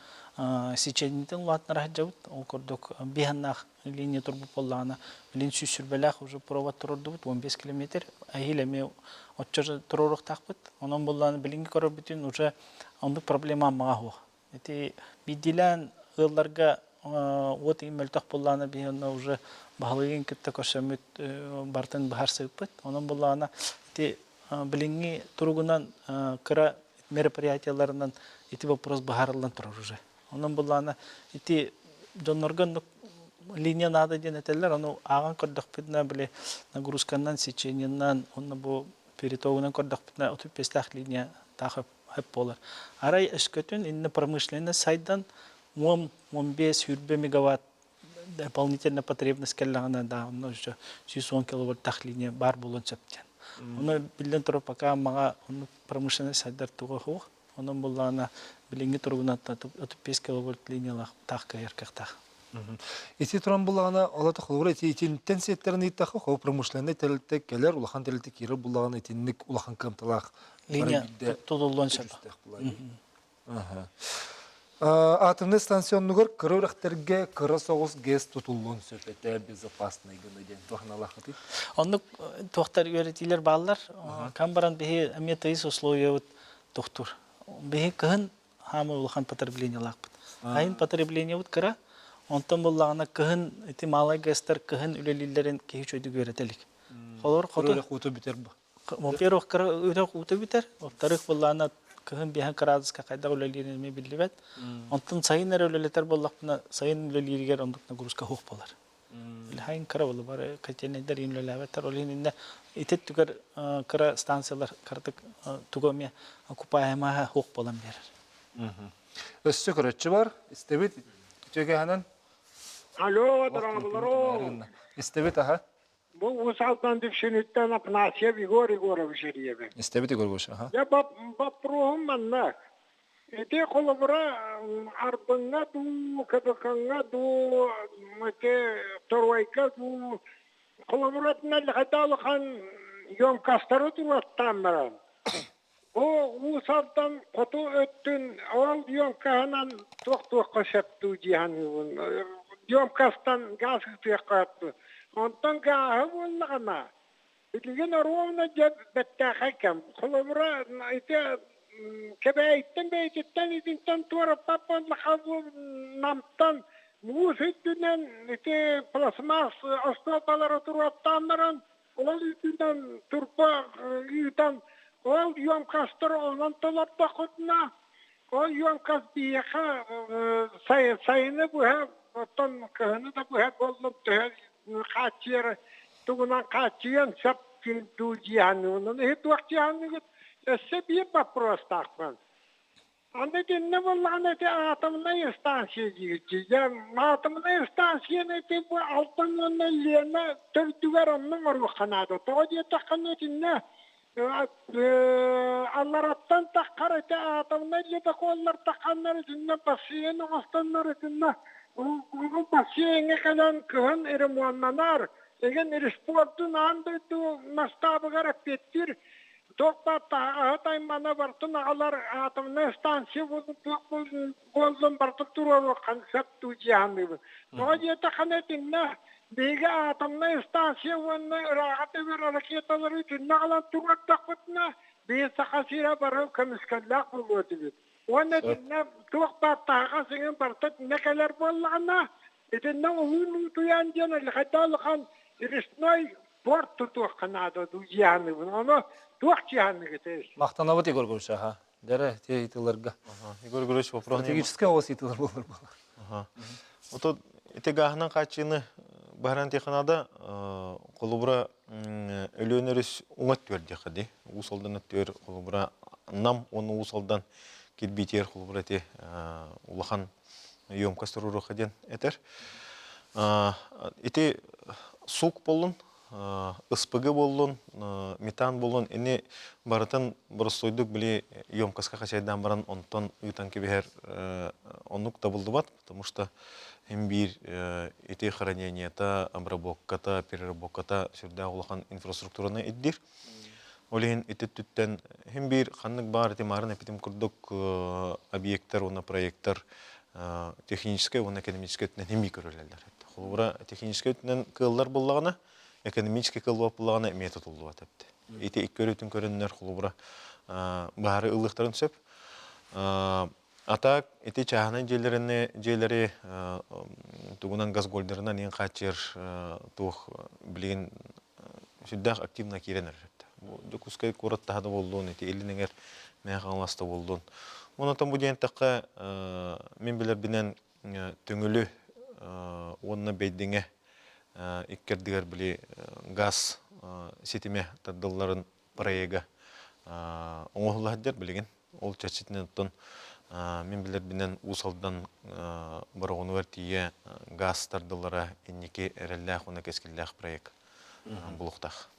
сечениетин улаатынара сылдьабыт. Ол курдук биһаннаах линия турбут буоллаҕына, билин сүүс уже провод турурдубут 15 километр. Эһиил эмиэ оччо туруоруохтаахпыт. Онон буоллаҕына билиҥҥи көрөрбүтүн уже оннук проблема аммаҕа суох. Ити биирдиилээн ыалларга уот иһин мөлтөх буоллаҕына биһи онно уже баһылыгын кытта көрсөммүт барытын быһаарсыбыппыт. Онон буоллаҕына ити билиҥҥи туругунан кыра мероприятиеларынан ити вопрос быһаарыллан турар уже. Онон буоллаҕына ити дьоннорго оннук линия наада диэн этэллэр, ону ааҕан көрдөхпүтүнэ били нагрузканан, сечениенан, онно бу перетогунан көрдөхпүтүнэ 35 линия таах сөп буолар. Арай өскөтүн иннэ промышленность сайдан 10-15 сүүрбэ мегаватт дополнительная потребность кэллэҕинэ да онно еще 110 киловольттаах линия баар буолуон сөп диэн. Ону биллэн турар пока маҕа оннук промышленность сайдар туга суох. Онон буллаҕына билиҥҥи туругунан 35 киловольт линиялаах таах кыайар кыахтаах. Ити туран буллаҕына, ол ата холобура ити итинтэн сиэттэрин ыйыттахха, холобур промышленнай тэрилтэ кэлэр, улахан тэрилтэ киирэр буллаҕына итинник улахан кыамталаах линия тутуллуон сөп. Атомнай станция оннугар кыра үрэхтэргэ кыра соҕус ГЭС тутуллуон сөп этэ безопасный гына диэн туоханалаахытый? Оннук туохтар үөрэтиилэр бааллар. Кам баран биһи эмиэ тыйыс условиябыт тохтуур. Биһи кыһын хаамы улахан потреблениелаахпыт. Айын потреблениебыт кыра, онтон буллаҕына кыһын ити малай ГЭСтэр кыһын үлэлииллэрин киһи үчүгэйдик үөрэтэ илик. Холор хоту үрэх уута бүтэр бу. Во-первых, кыра үрэх уута бүтэр, во-вторых, буллаҕына кыһын биэһэн кыраадыска хайдах үлэлиирин эмиэ биллибэт. Онтон сайын эрэ үлэлэтэр буоллахпына, сайын үлэлииригэр оннук нагрузка суох буолар. Хайын кыра буолу бары котельнайдар иин үлэлээбэттэр. Ол иһин иннэ ити өттүгэр кыра станциялар кыратык тугу эмиэ окупаемаһа суох буолан биэрэр. Өссө көрөччү бар. Истэбит үтүөкэһэнэн. Алло, дорооболору. Истэбит аха. Бу Уус Алдан Дүпсүнүттэн Афанасьев Егор Егорович эрийэбин. Истэбит Егор Егорович, аха. Дьэ, боппуруоһум манна. Ити холобура Арбыҥҥа дуу, КБК-ҥа дуу, ити Торуойга дуу холобуратынан хайдах улахан емкостары туруортаан баран Бу Уус Алдан хоту өттүн ол емкаһынан туох-туохха сөп дуу дии саныыбын. Емкостан гаас ыытыахха сөп. Онтон гааһы буоллаҕына, билигин оруобуна дьэ бэртээхэй кэм. Холобура, ити Кэбээйиттэн бэйэтиттэн итинтэн туораппат буоллахха бу Намтан муус үрдүнэн ити пластмасс остуолбалары туруортаан баран Ол үрдүнэн турба ыытан, ол емкостар онон толордоххутуна, ол емкость биһиэхэ сайыны быһа, оттон кыһыны да быһа буоллун төһө хааччыйар тугунан хааччыйыан сөп дуу дии саныыбын. Эһи туох дии саныыгыт? Өссө биир боппуруостаахпын. Аны итиннэ буоллаҕына ити атомнай станция диир. Дьэ, атомнай станцияны ити бу Алтан уонна Лена төрдүгэр онно оҥоруохха наада. Тоҕо диэтэххинэ итиннэ аллараттан таххар ити атомнай ледоколлар тахханнар итиннэ бассейн оҥостоннор итиннэ бассейҥҥа кэлэн кыһын ремоннанар, игин респордун аан дойду масштабыгар эппиэттиир Туох баар таһаҕаһы таймана барытын аҕалар атомнай станция буоллун барытын туруоруохха сөп дуу дии саныыбын. Тоҕо диэтэххинэ итиннэ биһиги атомнай станция уонна ырааҕа тэбэр ракеталары итиннэ аҕалан туруордахпытына биһи Саха сирэ бары көмүскэллээх буолуо этибит. Уонна итиннэ туох баар таһаҕас иҥин барыта итиннэ кэлэр буоллаҕына итиннэ уһун уутуйаан диэн хайдах улахан речной порт тутуохха наада дуу дьиһаныыбын. Ону туох дьиһаныгытай? Махтанабыт Егор Егорович, аха. Дэрэ, те ыйытыыларга. Егор Егорович вопрос. Стратегическай оҕус ыйытыылар буолар буолар. Ото ити гааһынан хааччыыны баһаран тиэханада холобура Өлөөн өрүс уҥа өттүгэр диэххэ дии. Уус Алдан өттүгэр холобура Нам уонна Уус Алдан кирбиитигэр холобура ити улахан емкость туруоруохха диэн этэр. Ити сук боллун, ыспыгы боллун, метан боллун, ини барытын боростуойдук били емкостка хачайдаан баран онтон ыытан кэбиһэр оннук табыллыбат, потому что им биир ити хранениета, обработката, переработката сүрдээх улахан инфраструктураны ирдиир. Ол иһин ити өттүттэн иһин биир ханнык баар ити маарын эпитим курдук объекттар уонна проекттар техническэй уонна экономическэй өттүнэн иһин биир көрүлэллэр. Холобура, техническэй өттүнэн кыаллар буоллаҕына, экономическэй кыаллыбат буоллаҕына эмиэ тутуллубат эбит. Ити икки өрүтүн көрөннөр холобура баһары ылыахтарын сөп. А так ити чааһынай дьиэлэрини дьиэлэри тугунан газгольдерынан иин хааччыйар туох билигин сүрдээх активно киирэн эрэр. Бу Дьокуускай куорат таһа да буоллун, ити Илин Эҥэр Мэҥэ Хаҥалас да буоллун. Онон бу диэн эттэххэ, мин билэрбинэн Төҥүлү уонна Бэйдиҥэ иккэрдигэр били газ ситимэ тардылларын проега оҥоһулла сылдьар билигин. Ол чэрчитинэн оттон мин билэрбинэн Уус Алдан Бороҕонугар тиийэ газ тардыллара инники эрэллээх уонна кэскиллээх проект булуохтаах.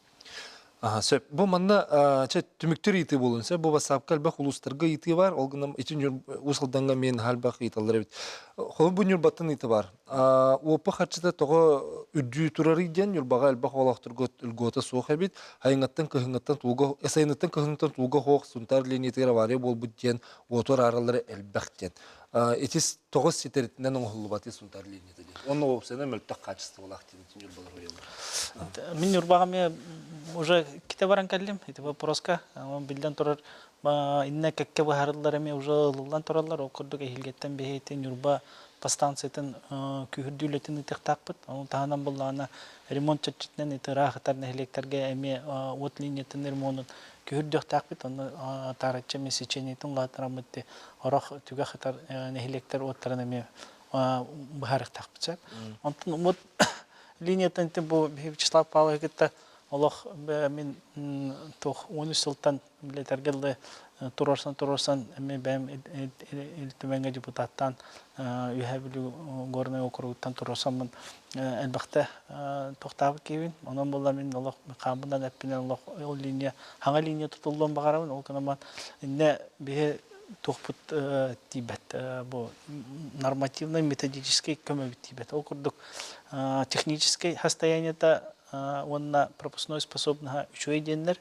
Аха, сөп. Бу манна чэ түмүктүүр ыйытыы буолуон сөп. Бу WhatsApp-ка элбэх улуустарга ыйытыы бар. Ол гынан ити Уус Алдаҥҥа эмиэ наһаа элбэх ыйыталлар эбит. Холобур, бу Ньурбаттан ыйыты бар. Уоппа харчыта тоҕо үрдүү турарый диэн Ньурбаҕа элбэх олохторго льгота суох эбит. Айыҥаттан кыһыҥҥыттан тулга сайыныттан кыһыҥҥыттан тулга хоох Сунтаар линиятыгар авария буолбут диэн уоту араараллара элбэх диэн. Ити тоҕо ситэритинэн оҥоһуллубатый Сунтаар линията диэн. Уонна уопсайынан мөлтөх хаачыстыбалаах диэн Ньурбалар уйаллар. Мин Ньурбаҕа эмиэ уже ките баран кэллим ити вопроска. Биллэн турар, иннэ кэккэ быһаарыллар эмиэ уже ылыллан тураллар. Ол курдук эһиилгэттэн биһиги Ньурба подстанциятын күүһүрдүү үлэтин ыытыахтаахпыт. Ону таһынан буллаҕына ремонт чэрчитинэн ити ыраах ытар нэһилиэктэргэ эмиэ уот линиятын ремонун күһүрдүөхтээхпит. Онно таарыччы эмиэ сечениетин улаатынарбыт орох түгэх ытар нэһилиэктэр уоттарын эмиэ быһаарыахтаахпыт сөп. Онтон уот линиятын бу Вячеслав Павлович кытта олох мин туох 13 сылтан билэтэргэ дылы. Туруорсан-туруорсан эмиэ бэйэм Ил Түмэҥҥэ депутаттаан Үөһээ Бүлүү Горнай округуттан туруорсаммын элбэхтэ туохтаабыт киһибин. Онон буолла мин олох хааммынан эппинэн олох ол линия хаҥа линия тутуллуон баҕарабын. Ол гынан иннэ биһи туохпут тиийбэт бу нормативнай методическай көмөбүт тиийбэт. Ол курдук техническэй состояниета уонна пропускной способноһа үчүгэй диэннэр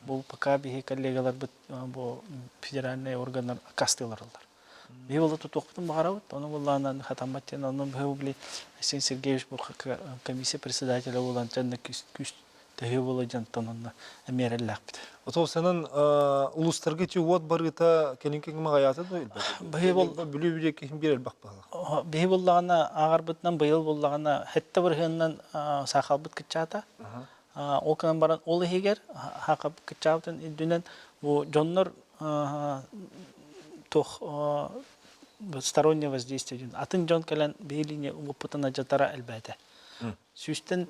бу пока биһи коллегаларбыт бу федеральнай органнар аккаастыыларыллар. Биһи буолла тутуохпутун баҕарабыт, ону буоллаҕына хатаммат диэн, онон биһи били Айсен Сергеевич бу комиссия председателя буолан дьонно күүс төһүү буола дьонтон онно эмиэ эрэллээхпит. Отоосанан улуустарга ити уот барыыта кэлин кэҥмэ аҕайаата да Биһи бол Бүлүү бүлүү киһин биир элбэх баһылах. Биһи буллаҕына ааҕарбытынан быйыл буллаҕына сэттэ бырыһыанынан саахалбыт кыччаата. Ол гынан баран ол иһигэр кыччаабытын үрдүнэн бу дьоннор туох стороннее воздействие диэн атын дьон кэлэн биһи линия уоппутун алдьатара элбээтэ. Сүүстэн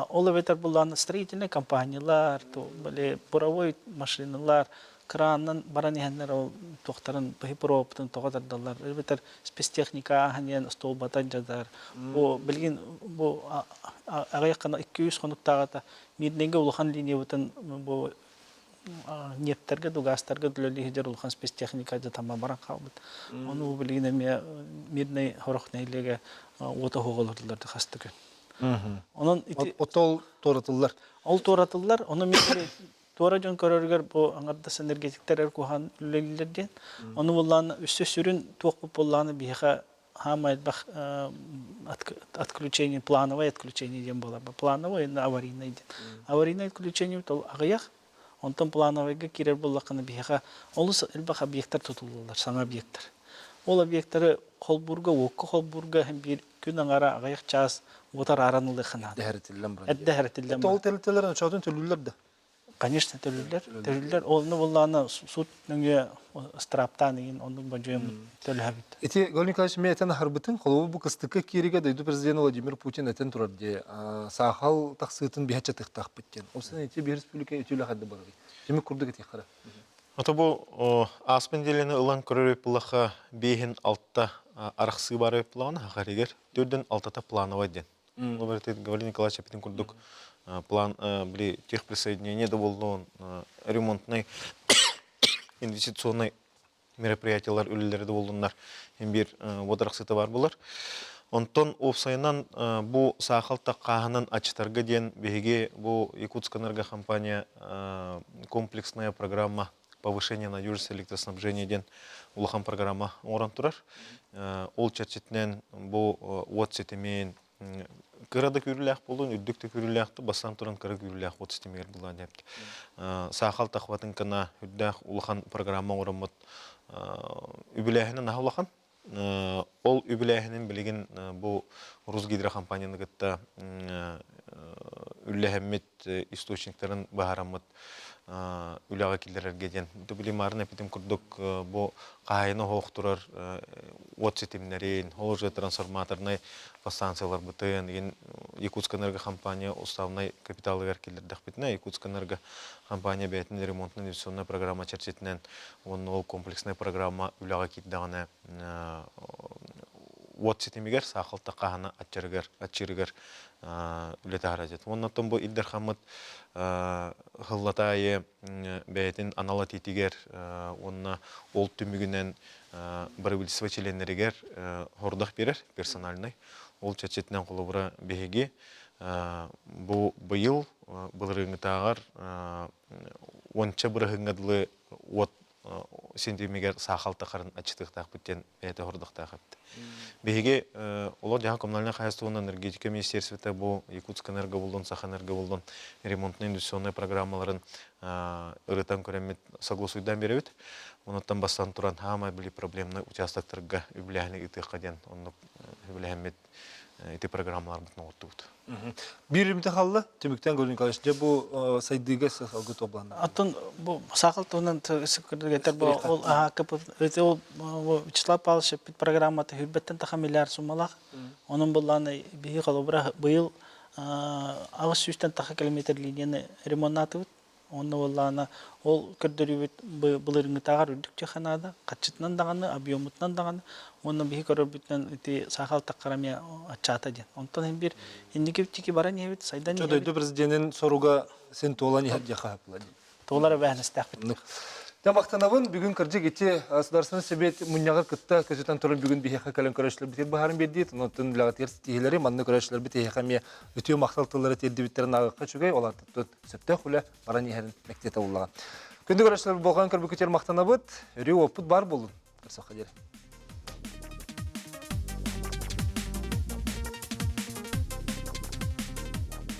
ол эбэтэр буллаан строительнай компаниялар, били буровой машиналар кранынан баран иһэннэр ол туохтарын быһы проводпутун тоҕо тардаллар эбэтэр спецтехника ааһан иһэн остуолбатан дьадар бу билигин бу аҕыйах гына 200 хонуктааҕыта Мирнэйгэ улахан линиябытын бу ньиэптэргэ дугаастарга үлэлии сылдьар улахан спецтехника дьатама баран хаалбыт. Ону бу билигин эмиэ Мирнэй Хорох нэһилиэгэ уота оһоҕо олордулар хаста күн. Онон ити Отол туоратыллар. Ол туоратыллар. Ону мин туора дьон көрөрүгэр бу аҥардас энергетиктэр эр куһаҕан үлэлииллэр диэн. Ону буллаан өссө сүрүн туохпут буоллаҕына биһиэхэ хаамай элбэх отключение, плановое отключение диэн буолар. Плановое уонна аварийнай диэн. Аварийнай отключение ол аҕыйах, онтон плановайга киирэр буоллаххына биһиэхэ олус элбэх объектар тутуллаллар, саҥа объектар. Ол объектары холбуурга, уокка холбуурга биир күн аҥара аҕыйах чаас уотар ааран ылыахха наада. Эрдэ баран. Эрдэ эрэтиллэн Ол тэрилтэлэр очоотун төлүүллэр да? Конечно, төлүүллэр. Төлүүллэр. Олну буллаана суут нөҥүө ыстырааптаан игин оннук бодьуйаммыт төлөһөбүт. Ити Галина Николаевич мен этэн аһарбытын, холобур бу кыстыкка кииригэ дойду президена Владимир Путин этэн турар дии, саахал тахсыытын биһэ чатыахтаахпыт диэн. Ол сен ити биир республика үтүөлэх эрдэ барарый. Түмүк курдук этиэххэ. Ото бу ааспын неделяны ылан көрөр ыппылаха биэһин алта арахсыы бар ыппылаҕына хахаригер төрдөн алтата плановай диэн. Ну, Гаврил Николаевич эпитин курдук план били техприсоединение да буоллун ремонтный инвестиционный мероприятиялар үлэлэри да буоллуннар биир уодарахсыта бар булар. Онтон уопсайынан бу саахал таххааһынын ачытарга диэн биһиги бу Якутскэнерго компания комплексная программа повышения надежности электроснабжения диэн улахан программа оҥорон турар. Ол чэрчитинэн бу уот ситимин кыра да күүрүүлээх буолуун, үрдүк да күүрүүлээх бастаан туран кыра күүрүүлээх уот ситимигэр булаан диэбит. Саахал тахватын кына үрдээх улахан программа оҥороммут үбүлээһинэ наһаа улахан. Ол үбүлээһинин билигин бу Русгидро компанияны кытта үллэһэммит источниктарын быһаараммыт үлэҕэ киллэрэргэ диэн. Били марын эпитим курдук бу хаһаайына оһох турар уот ситимнэрин, ол уже трансформаторнай подстанцияларбытын, игин Якутскэнерго компания уставнай капиталыгар киллэрдэхпитинэ, Якутскэнерго компания бэйэтин ремонтно инвестиционнай программа чэрчитинэн уонна ол комплекснай программа үлэҕэ киирдэҕинэ уот ситимигэр саахал таххаһана аччарыгар аччыырыгар үлэ таһара дьет. Уонна оттон бу Ил Дархаммыт хыллата аайы бэйэтин анал этиитигэр уонна ол түмүгүнэн правительство чилиэннэригэр хордох биэрэр персональный. Ол чэрчитинэн холобура биһиги бу быйыл былырыыҥҥытааҕар уонча бырыһыҥҥа дылы уот синтимигэр саахал тахарын аччытыахтаахпыт диэн бэйэтэ хордохтоох эбит. Биһиги олор дьаһал коммунальнай хаһайыстыба уонна энергетика министерствота бу Якутскэнерго буллун, Сахаэнерго буллун ремонтнай инвестиционнай программаларын ырытан көрөммүт согласуйдаан биэрэбит. Онуттан бастан туран хаамай били проблемный участоктарга үбүлээһини ыытыахха диэн оннук үбүлэһэммит ити программаларбытын оҥортубут. Биир үмүтэ халла, түмүктэн Гаврил Николаевич, дьэ бу сайдыыга салгы туобланна. Аттон бу саахал туһунан кырдыгетер бу ол ол Вячеслав Павлович эппит программата хүрбэттэн таха миллиард суммалаах. Онон буллааны биһи холобура быйыл 800-тэн таха километр линияны ремоннатыбыт. Онно буоллаҕына ол көрдөрүүбүт былырыыҥҥытааҕар үрдүк диэххэ наада. Хаччытынан даҕаны, объемутунан даҕаны уонна биһи көрөрбүтүнэн ити саахал таххара эмиэ аччаата диэн. Онтон эн биир инники тики баран иһэбит, сайдан иһэбит. Дойду президенин соруга син туолан иһэр диэххэ сөп Туолар эбээһинэстээхпит. Дьэ махтанабын бүгүн кырдьык ити Государственный Совет мунньаҕар кытта көтүтэн туран бүгүн биһиэхэ кэлэн көрөөччүлэрбитигэр быһааран биэрдиит. Онон үлэҕитигэр ситиһиилэри манна көрөөччүлэрбит эһиэхэ эмиэ үтүө махтал тыллары тиэрдибиттэрин ааҕыахха үчүгэй. Ол ааттан сөптөөх үлэ баран иһэрин мэктиэтэ буллаҕа. Күндү көрөөччүлэр болҕойон көрбүккүтүгэр махтанабыт. Өрүү уоппут баар буоллун. Көрсөххө диэри.